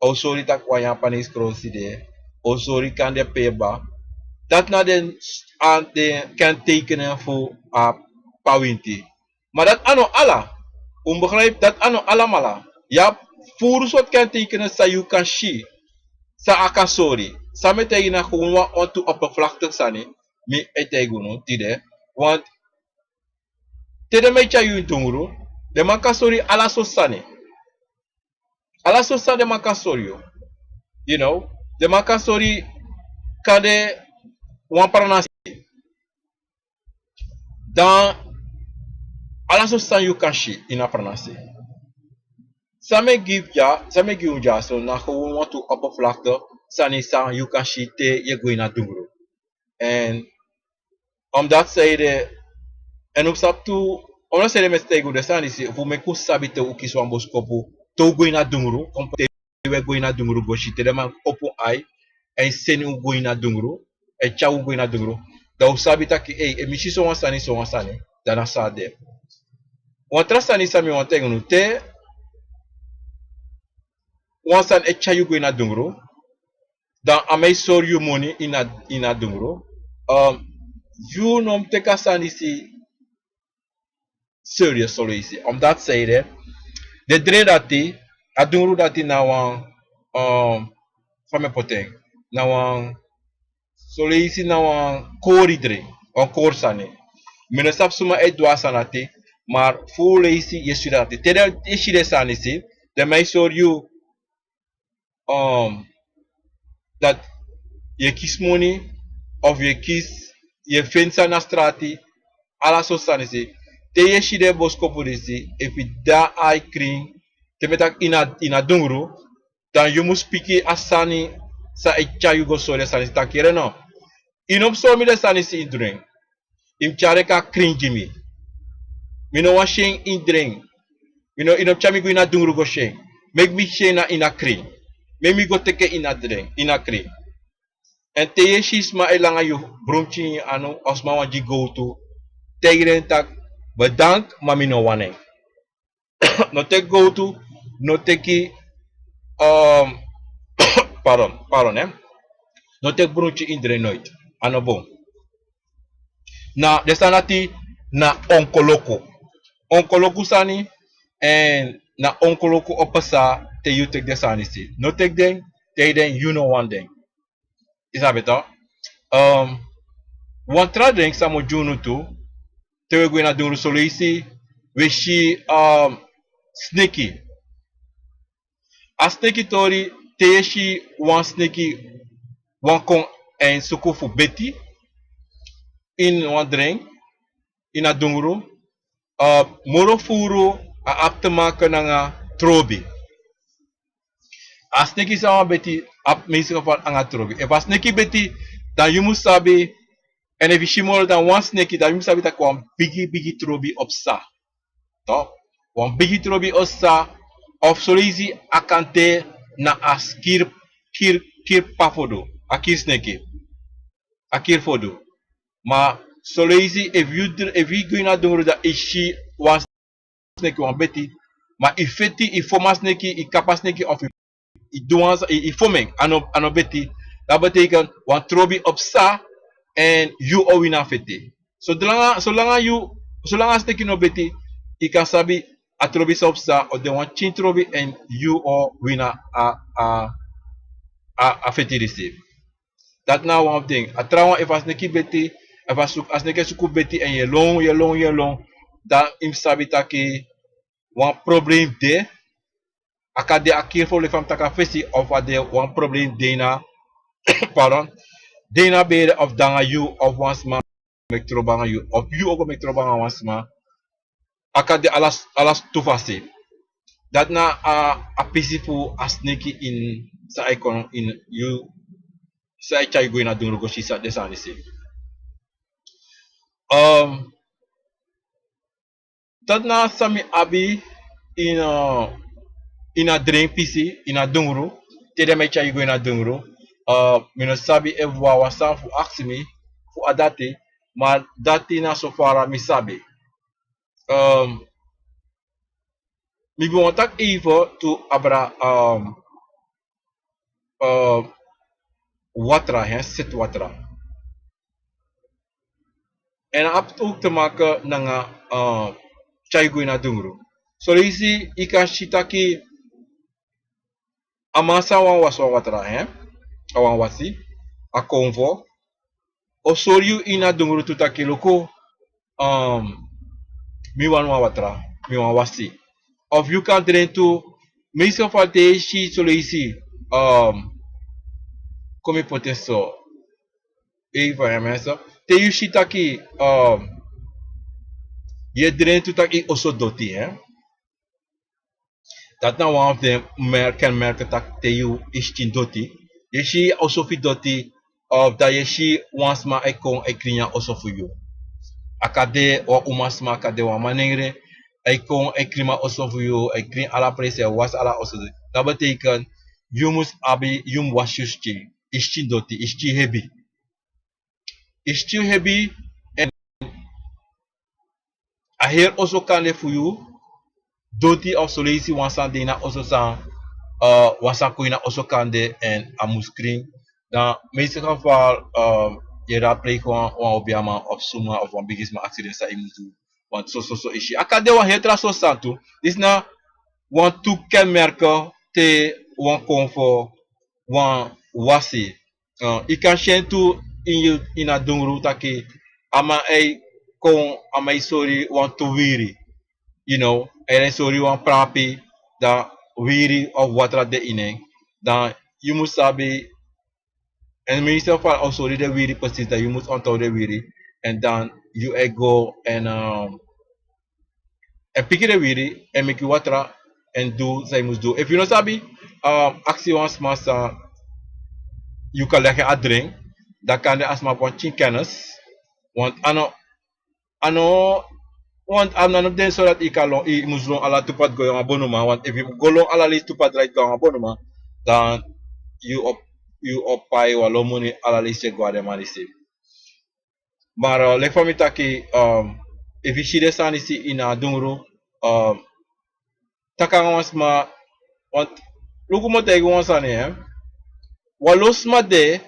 A o sori taki wan Japanese krosi de. A o sori kande peba. Dati na den, a, den kentekenen fu a pawenti. Ma dati a no ala. Un begrijp, dati a no alamala. Yu abi furu sortu kentekenen san yu kan si. San a kan sori. San mi e taigi na gewoon wan, wantu oppervlakkig sani. Mi e taigi unu tide. Want te den man e tyari yu ini dungru, den man kan sori ala sortu sani. Ala sortu sani den man kan sori yu. You know, den man kan sori kande wan pranasi. Dan ala sortu sani yu kan si ini a pranasi. San mi e gi fu dya, san mi e gi unu dya so na gewoon wantu oppervlakte sani san yu kan si te yu e go ini a dungru. En om dati seide, en un sabi tu, om dati seide mi e taigi un den sani disi fu meki un sabi te un kisi wan boskopu te un go ini a dungru, kon te yu e go ini a dungru go si te den man opo un ai èn seni un go ini a dungru, e tyari un go ini a dungru, dan un sabi taki ei, efu mi si sowan sani, sowan sani, dan na so a de. Wan tra sani san mi wani taigi unu te wan sani e tyari yu go ini a dungru, dan a man e sori yu moni ini a, ini a dungru. Yu no mus teki a sani disi serious, soleisi. Om dati seide, den dren dati, a dungru dati na wan, fa mi e poti en, na wan, soleisi na wan kori dren, wan kori sani. Mi no sabi suma e du a sani dati, ma fu un leisi yu e si dati. Te den e si den sani disi, den man e sori yu dati yu e kisi moni, of yu e kisi, yu e feni sani na strati, ala sortu sani disi. Te yu e si den boskopu disi, efu yu de a ai krin, te mi e taki ini a, ini a dungru, dan yu mus piki a sani san e tyari yu go sori den sani disi, taki yere no, yu no mus sori mi den sani disi ini dren. Yu mus tyari en kon a krin gi mi. Mi no wani si en ini dren. Mi no, yu no mus tyari mi go ini a dungru go si en. Meki mi si en na ini a krin. Meki mi go teki en ini a dren, ini a krin. Èn te yu e si sma e langa yu brun pikin ini yu anu, of sma wani gi gowtu, taigi den taki bedank, ma mi no wani en. No teki gowtu, no teki, pardon, pardon, no teki brun pikin ini dren noiti. A no bun. Na den sani dati na onkoloku. Onkoloku sani, èn na onkoloku o pasa te yu teki den sani disi. No teki den, te yu no wani den. Yu sabi toch. Wan tra dren san mi o gi unu tu, te wi e go ini a dungru, soleisi wi e si sneki. A sneki tori, te yu e si wan sneki wani kon èn suku fu beti ini wan dren, ini a dungru, moro furu a abi te maken nanga trobi. A sneki san wani beti abi meeste geval nanga trobi. Efu a sneki beti, dan yu mus sabi, èn efu yu si moro dan wan sneki, dan yu mus sabi taki wan bigi bigi trobi o psa. Toch? Wan bigi trobi o psa, of soleisi a kan de na a kiri, kiri, kiri p'pa fu du, a kiri sneki, a kiri fu du. Ma soleisi efu yu, efu yu go ini a dungru dan yu si wan sneki wani beti, ma yu feti, yu fon a sneki, yu kapu a sneki, of yu du wan sani, yu fon en, a no, a no beti, dati betekent wan trobi o psa, èn yu o wini a feti. Solanga, solanga yu, solanga a sneki no beti, yu kan sabi a trobi san o psa o de wan pikin trobi èn yu o wini a, a, a feti disi. Dati na wan fu den. A trawan, efu a sneki beti, efu a sneki e suku beti èn yu e lon, yu e lon, yu e lon, dan yu mus sabi taki wan problem de. A kan de a kiri fu leki fa mi taki a fesi, of a de wan problem de na, pardon, de na bere, of de nanga yu, of wan sma meki trobi nanga yu, of yu o go meki trobi nanga wan sma. A kan de ala, ala tu fasi. Dati na a, a pisi fu a sneki ini san e kon ini yu, san e tyari yu go ini a dungru go si den sani disi. Dati na san mi abi ini, ini a dren pisi, ini a dungru, te den man e tyari yu go ini a dungru. Mi no sabi efu wawan san fu aksi mi fu a dati, ma dati na so fara mi sabi. Mi ben wani taki even tu abra watra, hè, seti watra. Èn a abi tu te maken nanga tyari yu go ini a dungru. Soleisi yu kan si taki a man san wani wasi wan watra, hè, a wani wasi, a konfo o sori yu ini a dungru tu taki luku, mi wani wan watra, mi wani wasi. Of yu kan dren tu, meeste geval te yu si soleisi, kon mi poti en so, even, hè, mensen. Te yu si taki yu e dren tu taki yu oso doti, hè. Dati na wan fu den mer-, kenmerken taki te yu e skin doti. Yu e si a oso fu yu doti, of dan yu e si wan sma e kon e krin a oso fu yu. A kan de wan umasma, a kan de wan manengre, e kon e krin a oso fu yu, e krin ala presi, e wasi ala oso. Dati betekent yu mus abi, yu mus wasi yu skin. Yu skin doti, yu skin hebi. Yu skin hebi, èn a heri oso kande fu yu doti, of soleisi wan sani de ini a oso san, eh, wan sani kon ini a oso kande èn a mus krin. Dan meeste geval, eh, yu e raadpleeg wan, wan obiaman of suma of wan bigisma, aksi den san yu mus du. Want soso so yu e si, a kan de wan heri tra soso sani tu. Disi na wan tu kenmerken te wan kon fu wan wasi. Eh, yu kan si en tu ini, ini a dungru taki a man e kon, a man e sori wantu wiri. You know, a e sori wan prapi, dan wiri of watra de ini en. Dan yu mus sabi, èn meeste geval a o sori den wiri precies, dan yu mus onthoud den wiri. Èn dan yu e go èn, ehm, èn piki den wiri, èn meki watra, èn du san yu mus du. Efu yu no sabi, ehm, aksi wan sma san yu kan legi a dring, dan kande a sma abi wan pikin kennis. Want a no, a no, want a no den so dati yu kan lon, yu mus lon ala tu pati go nanga bonuman. Want efu yu go lon ala leisi tu pati go nanga bonuman, dan yu o, yu o pai wan lo moni ala leisi go na den man disi. Maar, eh, leki fa mi taki, ehm, efu yu si den sani disi ini a dungru, ehm, taki nanga wan sma, want luku, mi o taigi wan sani, eh. Wan lo sma de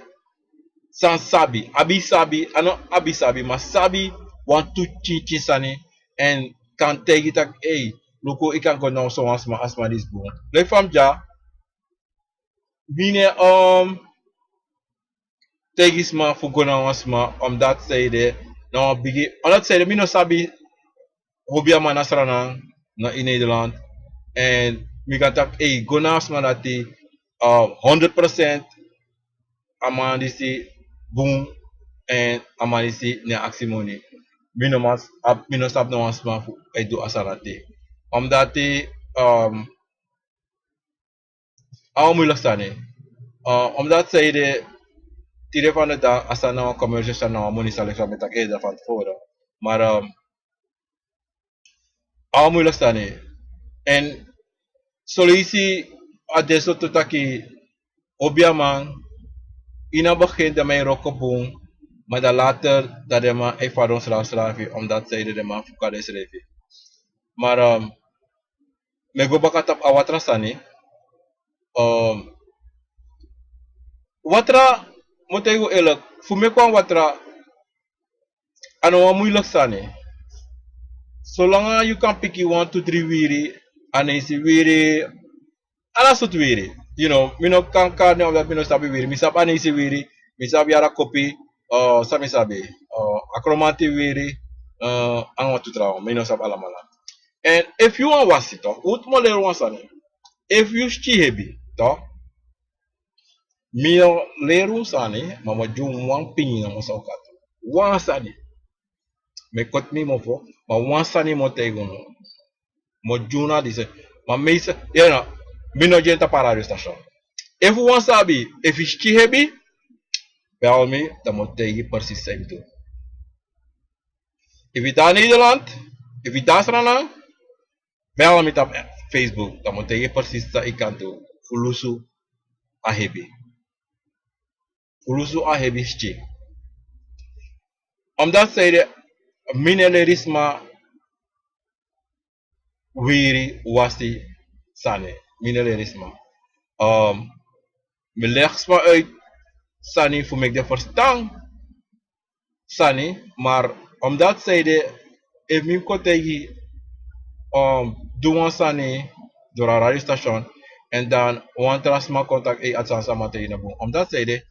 san sabi, abi sabi, a no abi sabi, ma sabi wantu pikin sani, èn kan taigi taki, ei, luku, yu kan go na so wan sma, a sma disi bun. Leki fa mi dya, mi no e, ehm, taigi sma fu go na wan sma, omdat sanede, na wan bigi, omdat sanede mi no sabi obiaman na Sranan, na ini Nederland. Èn mi kan taki, ei, go na a sma dati, eh, honderd procent a man disi bun, èn a man disi no e aksi moni. Mi no man, mi no sabi na wan sma fu e du a sani dati. Omdat, ehm, a wan moeilijk sani. Eh, omdat sanede, tide van de dag, a sani na wan commercial sani, na wan moni sani, leki fa mi taki eda van tevoren. Maar, ehm, a wan moeilijk sani. Èn soleisi a de so tu taki obiaman, ini a begin den man e wroko bun, ma dan later dan den man e fadon srafi srafi, omdat sanede den man fuka densrefi. Maar, ehm, mi e go baka tapu a watra sani. Ehm, watra, mi o taigi yu eerlijk, fu meki wan watra, a no wan moeilijk sani. Solanga yu kan piki wantu dri wiri, Aneisi wiri, ala sortu wiri. You know, mi no kan kari nen omdat mi no sabi wiri. Mi sabi Aneisi wiri, mi sabi Yarakopi, eh, san mi sabi, eh, a Kromanti wiri, eh, nanga wantu trawan, mi no sabi alamala. Èn efu yu wani wasi, toch, un mu leri wan sani. Efu yu skin hebi, toch, mi o leri un sani, ma mi o gi un wan pini namo san un kan du. Wan sani. Mi e koti mi mofo, ma wan sani mi o taigi unu. Mi o gi unu a disi. Ma mi sa, yu no, mi no gi en tapu a radio station. Efu un wani sabi efu yu skin hebi, bel mi, dan mi o taigi yu precies san yu mus du. Efu yu de na Nederland, efu yu de na Sranan, bel mi tapu Facebook, dan mi o taigi yu precies san yu kan du fu lusu a hebi. Fu lusu a hebi skin. Omdat sanede, mi no e leri sma wiri wasi sani. Mi no e leri sma. Ehm, mi leg sma uit sani fu meki den ferstan sani, maar omdat sanede, efu mi kon taigi, ehm, du wan sani door a radio station, èn dan wan tra sma kon taki, ei, a sani san a man taigi no bun. Omdat sanede,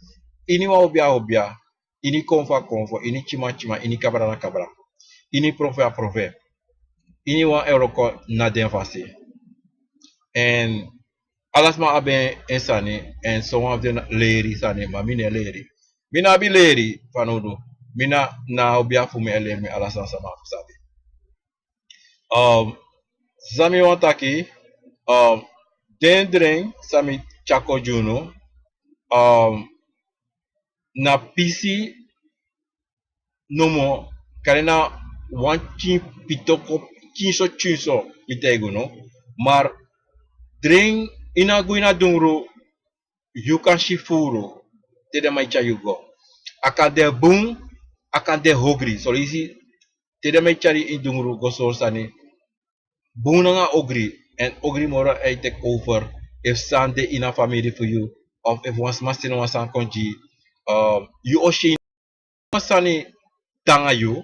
ini wan obia obia, ini konfo na konfo, ini kiman kiman, ini kabra na kabra, ini profe na profe, ini wan e wroko na den fasi. Èn ala sma abi en sani, èn sowan fu den leri sani, ma mi no e leri. Mi no abi leri fanowdu. Mi na, na a obia fu mi e leri mi ala sani san mi abi fu sabi. Ehm, san mi wani taki, Um, den dren san mi tyari kon gi unu, um, na pisi nomo, kande na wan tyin pitoko, tyin so tyin so, mi taigi unu. Maar dren, ini a go ini a dungru, yu kan si furu te den man e tyari yu go. A kan de bun, a kan de ogri. Son leisi te den man e tyari yu ini dungru go sori sani, bun nanga ogri, èn ogri moro e teki over. Efu san de ini a famiri fu yu, of efu wan sma seni wan sani kon gi yu, um, yu o si wan sani de nanga yu.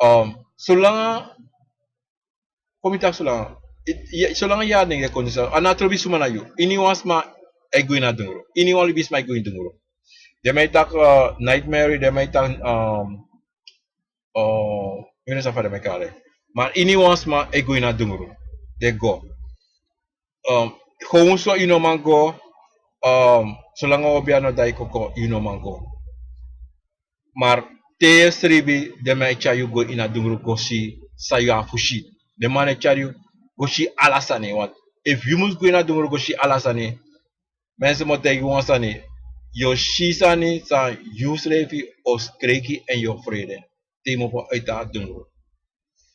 Um, solanga, kon mi taki solanga, i- i- solanga yu e denki den kondre sani, a no trobi suma na yu. Iniwan sma e go ini a dungru. Iniwan libisma e go ini dungru. Den man e taki, uh, nightmare, den man e taki, um, uh, mi no sabi fa den man e kari. Maar iniwan sma e go ini a dungru. Den go. Um, gewoon so yu no man go, um, solanga obi a no dai koko, yu no man go. Maar te yu e sribi, den man e tyari yu go ini a dungru go si san yu abi fu si. Den man e tyari yu go si ala sani. Want efu yu mus go ini a dungru go si ala sani, mensen, mi o taigi yu wan sani, yu o si sani san yu srefi o skreki èn yu o frede. Te yu mu opo uit a dungru.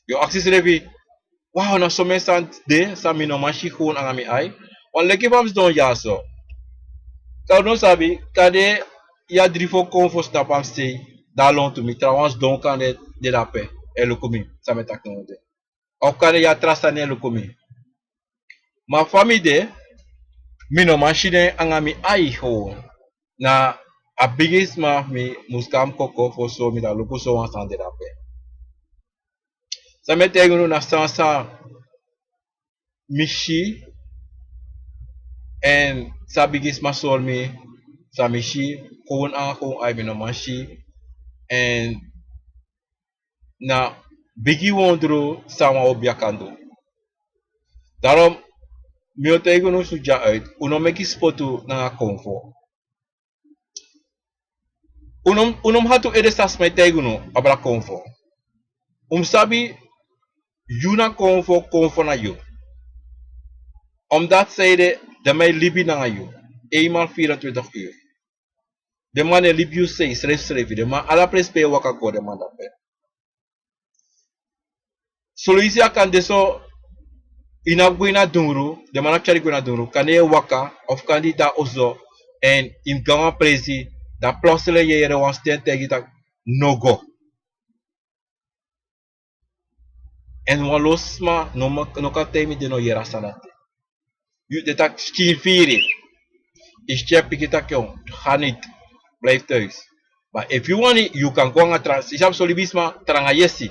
Yu o aksi srefi, wow, na somen sani de san mi no man si gewoon nanga mi ai. Wan leki fa mi sidon dyaso. San un no sabi, kande yu a dri fo kon fo sna pa mi sei, dan a lontu mi, trawan sidon kande de dape e luku mi san mi e taki no de. Of kande yu a tra sani e luku mi. Ma fa mi de, mi no man si den nanga mi ai gewoon. Na a bigisma fu mi mus kon na mi koko fosi, so mi sa luku so wan sani de dape. San mi e taigi unu na san san mi si, èn san bigisma sori mi, san mi si, gewoon nanga gewoon ai, mi no man si. Èn na bigi wondru san wan obi a kan du. Daarom mi o taigi unu sutu dya uit, un no meki spotu nanga konfo. Un no, un no mu hati un ede san sma e taigi unu abra konfo. Un mu sabi, yu na konfo, konfo na yu. Omdat san ede, den man e libi nanga yu eenmaal vierentwintig uur. Den man e libi yu sei srefsrefi, den man ala presi pe yu e waka go, den man dape. Son leisi a kan de so, yu no abi go ini a dungru, den man no tyari yu go ini a dungru, kande yu e waka, of kande yu de na oso, èn yu mus go na wan presi, dan plotseling yu e yere wan sten taigi yu taki no go. Èn wan lo sma no, no kan taigi mi den no yere a sani dati. Yu de taki skin firi. Yu skin e piki taki, ga niet, blijf thuis. Ma efu yu wani, yu kan go nanga tra, yu sabi son libisma, tranga yesi.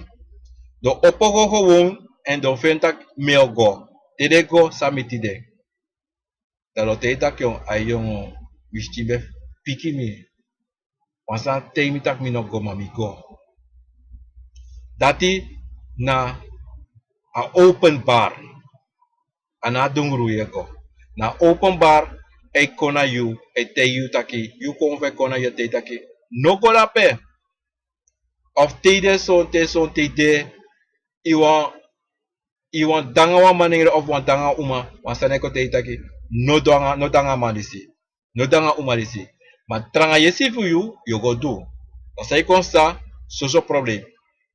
Den o opo go gewoon, èn den o feni taki mi o go. Te den go, san miti den. Dan den o taigi taki, ai yongo, mi skin ben piki mi. Wan sani taigi mi taki mi no go, ma mi go. Dati na a openbaar. A no na dungru yu e go. Na openbaar, a e kon na yu, a e taigi yu taki, yu konfo e kon na yu, a e taigi taki no go dape. Of te yu de sonten, sonten yu de, yu wan, yu wan de nanga wan manengre of wan de nanga uma, wan sani e kon taigi yu taki no du nanga, no de nanga a man disi. No de nanga a uma disi. Ma tranga yesi fu yu, yu o go du. Dan san yu kon sa, soso problem.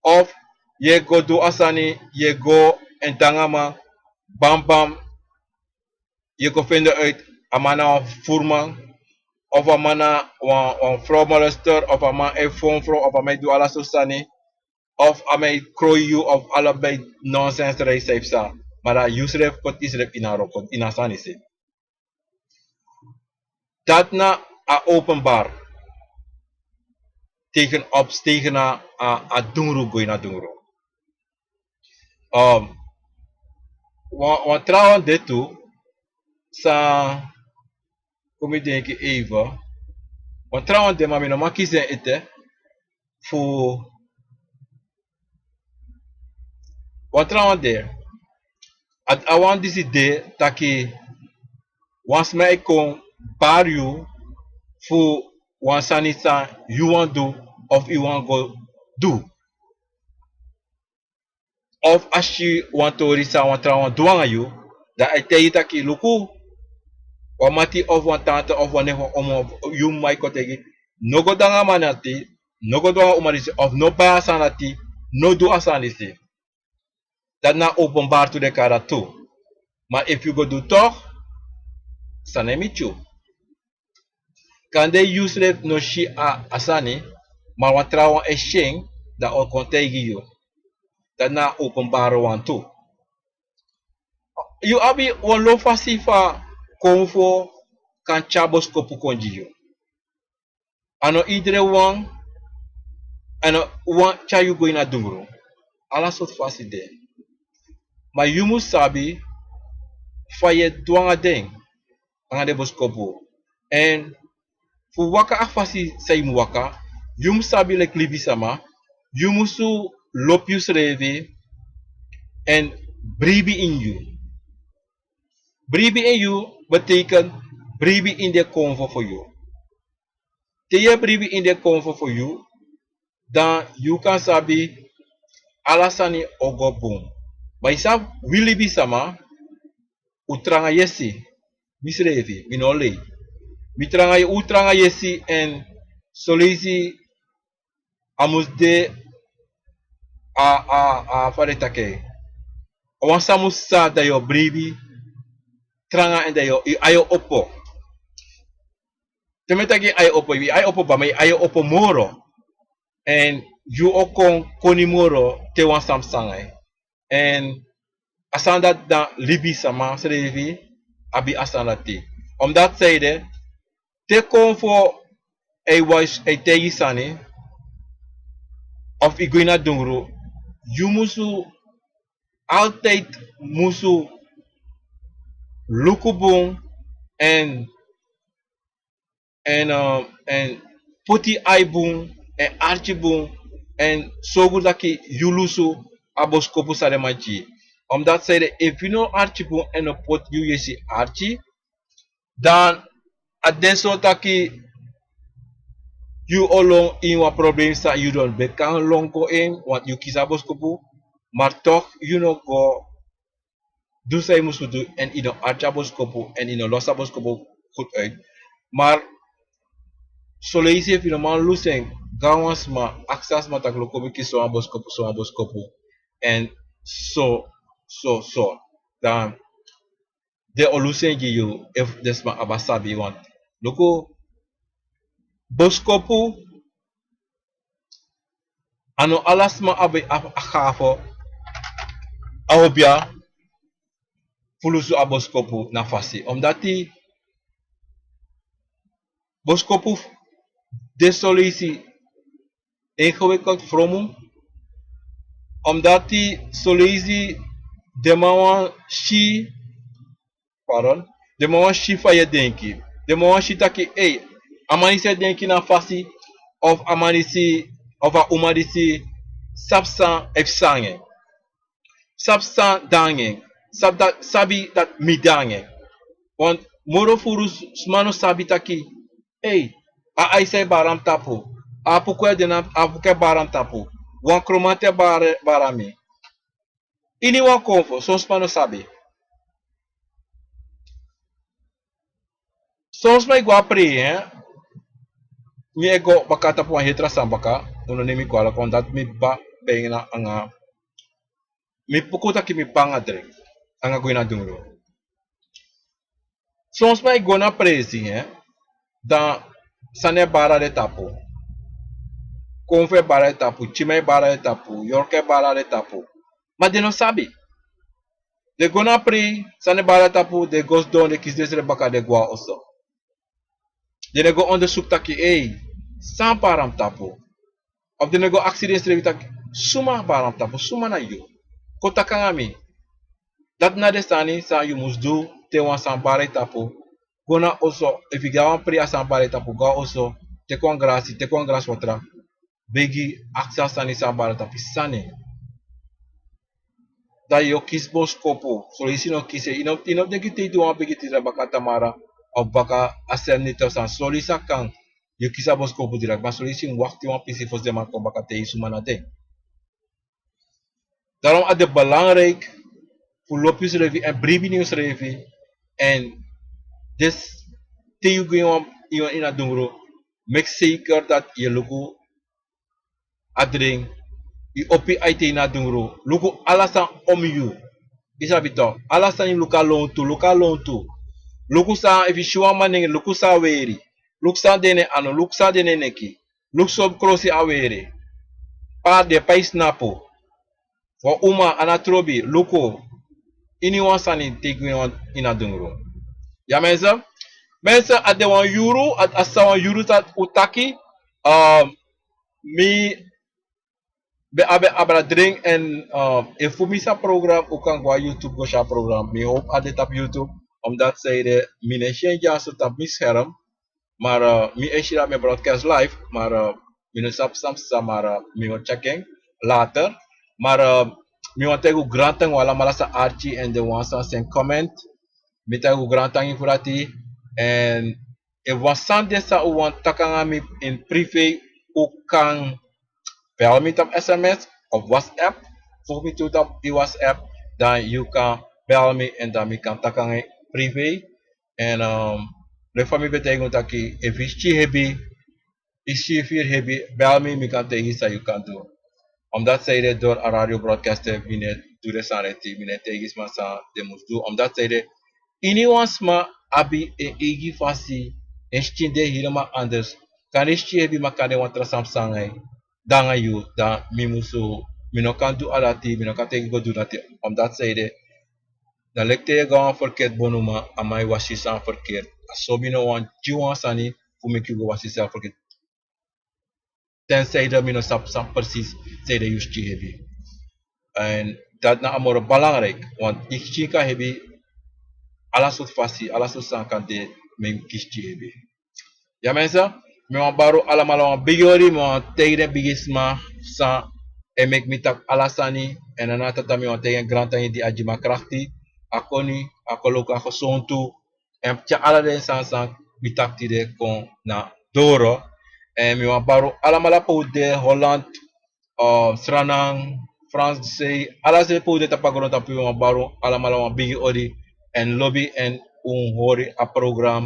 Of yu e go du a sani, yu e go èn de nanga a man, bam bam, yu e go fende uit a man na wan voerman, of a man na wan, wan vrouwmolester, of a man e fon frow, of a man e du ala sortu sani, of a man e kroi yu, of ala ben nonsens rei san yu psa. Ma dan yu srefi poti yusrefi ini a wroko, ini a sani se. Dati na a openbaar. Tegen op, tegen a, a, a dungru go ini a dungru. Um, wan, wan trawan de tu, san kon mi denki even. Wan trawan de, ma mi no man kisi en ete. Fu wan trawan de, a, a wan disi de taki wan sma e kon bari yu fu wan sani san yu wani du of yu wani go du. Of a si wan tori san wan trawan du nanga yu, Dan a e taigi taki luku, wan mati of wan tante of wan nefu of omo of yu mama e kon taigi, no go du nanga a man dati, no go du nanga a uma disi of no bai a sani dati, no du a sani disi. Dati na openbaar tu den kari dati tu. Ma efu yu go du toch, san e miti yu. Kande yu srefi no si a, a sani, ma wan trawan e si en, dan a o kon taigi yu. Dati na openbaar wan tu. Yu abi wan lo fasi fa konfo kan tyari boskopu kon gi yu. A no idrewan, a no wan tyari yu go ini a dungru. Ala sortu fasi de. Ma yu mus sabi fa yu e du nanga den, nanga den boskopu. Èn fu waka a fasi san yu mus waka, yu mus sabi leki libisama, yu musu lobi yusrefi èn bribi ini yu. Bribi ini yu betekent bribi ini den konfo fu yu. Te yu e bribi ini den konfo fu yu, dan yu kan sabi ala sani o go bun. Ma yu sabi, wi libisama, un tranga yesi, misrefi, mi no lei. Mi tranga, un tranga yesi èn son leisi a mus de a, a, a fa den taki, a wan sani mus sa dan yu o bribi tranga èn dan yu o, yu ai o opo. Te mi e taki yu ai opo, yu ai opo baka, ma yu ai opo moro. Èn yu o kon koni moro te wan sani mus sanga yu. Èn a sani dati dan libisama srefi abi a sani dati. Omdati san ede, te konfo e wasi, e taigi yu sani, of yu go ini a dungru, yu musu altijd musu luku bun èn, èn, eh, èn poti ai bun èn arki bun èn sorgu taki yu lusu a boskopu san den man gi yu. Omdati san ede, efu yu no arki bun èn no poti yu yesi arki, dan a de so taki yu o lon ini wan problem san yu no ben kan lon go ini, want yu kisi a boskopu, maar toch yu no go du san yu musu du èn yu no arki a boskopu èn yu no losi a boskopu goed uit. Maar son leisi efu yu no man lusu en, go na wan sma, aksi a sma taki luku, mi kisi sowan boskopu, sowan boskopu, èn so, so, so. Dan den o lusu en gi yu efu den sma abi a sabi, want luku, boskopu, a no ala sma abi a, a gave, a obiya fu lusu a boskopu na fasi. Omdati boskopu de son leisi ingewikkeld, fromu. Omdati son leisi den man wani si, pardon, den man wani si fa yu e denki. Den man wani si taki, ei, a man disi e denki na a fasi, of a man disi, of a uma disi sabi san e psa nanga en. Sabi san de nanga en. Sabi dati, sabi dati mi de nanga en. Want moro furu s-, sma no sabi taki, ei, a aisa e bari na mi tapu. A puku e de na, a puku e bari na mi tapu. Wan kromanti e bari, bari na mi. Ini wan konfo, son sma no sabi. Son sma e go na prei, eh. Mi e go baka tapu wan heri tra sani baka, un no nemi kwala, kon dati mi bari baka nanga, mi puku taki mi bari nanga dringi, nanga go ini a dungru. Son sma e go na presi, eh, dan sani e bari na den tapu. Konfo e bari na den tapu, tyima e bari na den tapu, yorka e bari na den tapu. Ma den no sabi. Den go na prei, sani e bari na den tapu, den go sidon, den kisi densrefi baka, den gwe na oso. Den no e go ondersuku taki, ei, san bari na mi tapu. Of den no e go aksi densrefi taki, suma bari na mi tapu, suma na yu. Kon taki nanga mi. Dati na den sani san yu mus du te wan sani bari na yu tapu. Go na oso, efu yu go na wan prei a sani bari na yu tapu, go na oso, teki wan grasi, teki wan grasi watra. Begi, aksi a sani san bari na yu tapu, san na en. Dan yu o kisi boskopu, son leisi yu no kisi en, yu no, yu no denki te yu du wan bigi disi baka tamara, of baka a sani niti of san, son leisi a kan yu kisi a boskopu disi, ma son leisi yu mus wakti wan pisi fosi den man kon baka taigi yu suma na den. Daarom a de belangrijk fu lobi yusrefi èn bribi na yusrefi. Èn dus te yu go ini wan, ini a dungru, meki seker dati yu e luku a dren, yu opo yu ai te ini a dungru, luku ala sani om yu. Yu sabi tok, ala sani luku a lontu, luku a lontu. Luku san, efu yu si wan manengre, luku san a weri. Luku san de na en anu, luku san de na en neki. Luku sortu krosi a weri. Pe a de, pe yu snapu. Wan uma, a no trobi, luku. Iniwan sani te yu go ini a dungru. Ya mensen. Mensen, a de wan yuru, a, a sa wan yuru san un taki. Ehm, mi ben abi, abra dring èn, ehm, efu mi sa program, un kan go na YouTube go si a program. Mi hopi a de tapu YouTube. Omdat zij de, mi no e si en dyaso tapu mi scherm. Maar, eh, mi e si dati mi e broadcast live, maar, eh, mi no sabi san psa, maar, eh, mi o check en later. Maar, eh, mi wani taigi un grantangi, un alamala san arki èn den wan san seni comment. Mi taigi un grantangi fu dati. Èn efu wan sani de san un wani taki nanga mi in privé, un kan bel mi tapu S M S of WhatsApp. Voeg mi toe tapu yu WhatsApp, dan yu kan bel mi èn dan mi kan taki nanga yu privé. Èn, ehm, leki fa mi ben taigi un taki, efu yu skin hebi, yu skin firi hebi, bel mi, mi kan taigi yu san yu kan du. Omdat zij de, door a radio broadcast, mi no e du den sani dati, mi no e taigi sma san den mus du. Omdat zij de, iniwan sma abi en eigi fasi, en skin de helemaal anders. Kande yu skin hebi, ma kande wan tra sani psa nanga yu, dan nanga yu, dan mi musu, mi no kan du a dati, mi no kan taigi go du dati. Omdat zij de, dan leki te yu e go na wan verkeerd bonuman, a man e wasi yu san verkeerd. A so mi no wani gi wan sani fu meki yu go wasi yu san verkeerd. Tenzij de mi no sabi san precies, zij de yu skin hebi. Èn dati na a moro belangrijk, want yu skin kan hebi ala sortu fasi, ala sortu sani kan de, meki yu skin hebi. Ya mensen, mi wani bari un alamala wan bigi odi, mi wani taigi den bigisma san e meki mi taki ala sani, èn na a Tata mi wani taigi en grantangi di a gi mi a krakti, a koni, a koloku, a gesontu, èn tyari ala den sani san mi taki tide kon na doro. Èn mi wani bari un alamala pe un de, Holland, eh, Sranan, Frans, sei, ala sei pe un de tapu a grontapu, mi wani bari un alamala wan bigi odi, èn lobi, èn un hori a program.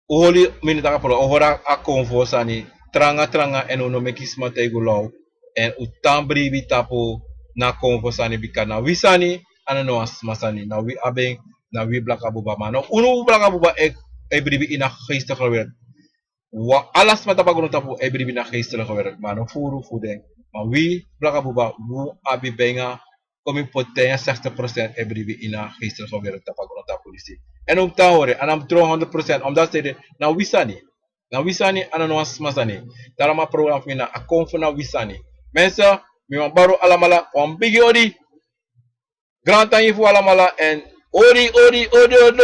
Un hori, mi no taki a program, un hori a konfo sani tranga tranga, èn un no meki sma taigi un law. Èn un tan bribi tapu na konfo sani, bika na wi sani, a no na wan sma sani, na wi abi en, na wi blaka buba. Ma na unu blaka buba e, e bribi ini a geestelijke wereld. Wan, ala sma tapu a grontapu e bribi ini a geestelijke wereld, ma a no furu fu den. Ma wi blaka buba, wi abi bijna, kon mi poti zestig procent e bribi ini a geestelijke wereld tapu a grontapu disi. Èn un tan hori, a no mus tron honderd procent, omdat zij de, na wi sani. Na wi sani, a no na wan sma sani. Daarom a program fu mi na a konfo na wi sani. Mensen, mi wani bari un alamala wan bigi odi. Grantangi fu un alamala èn odi, odi, odi, odi.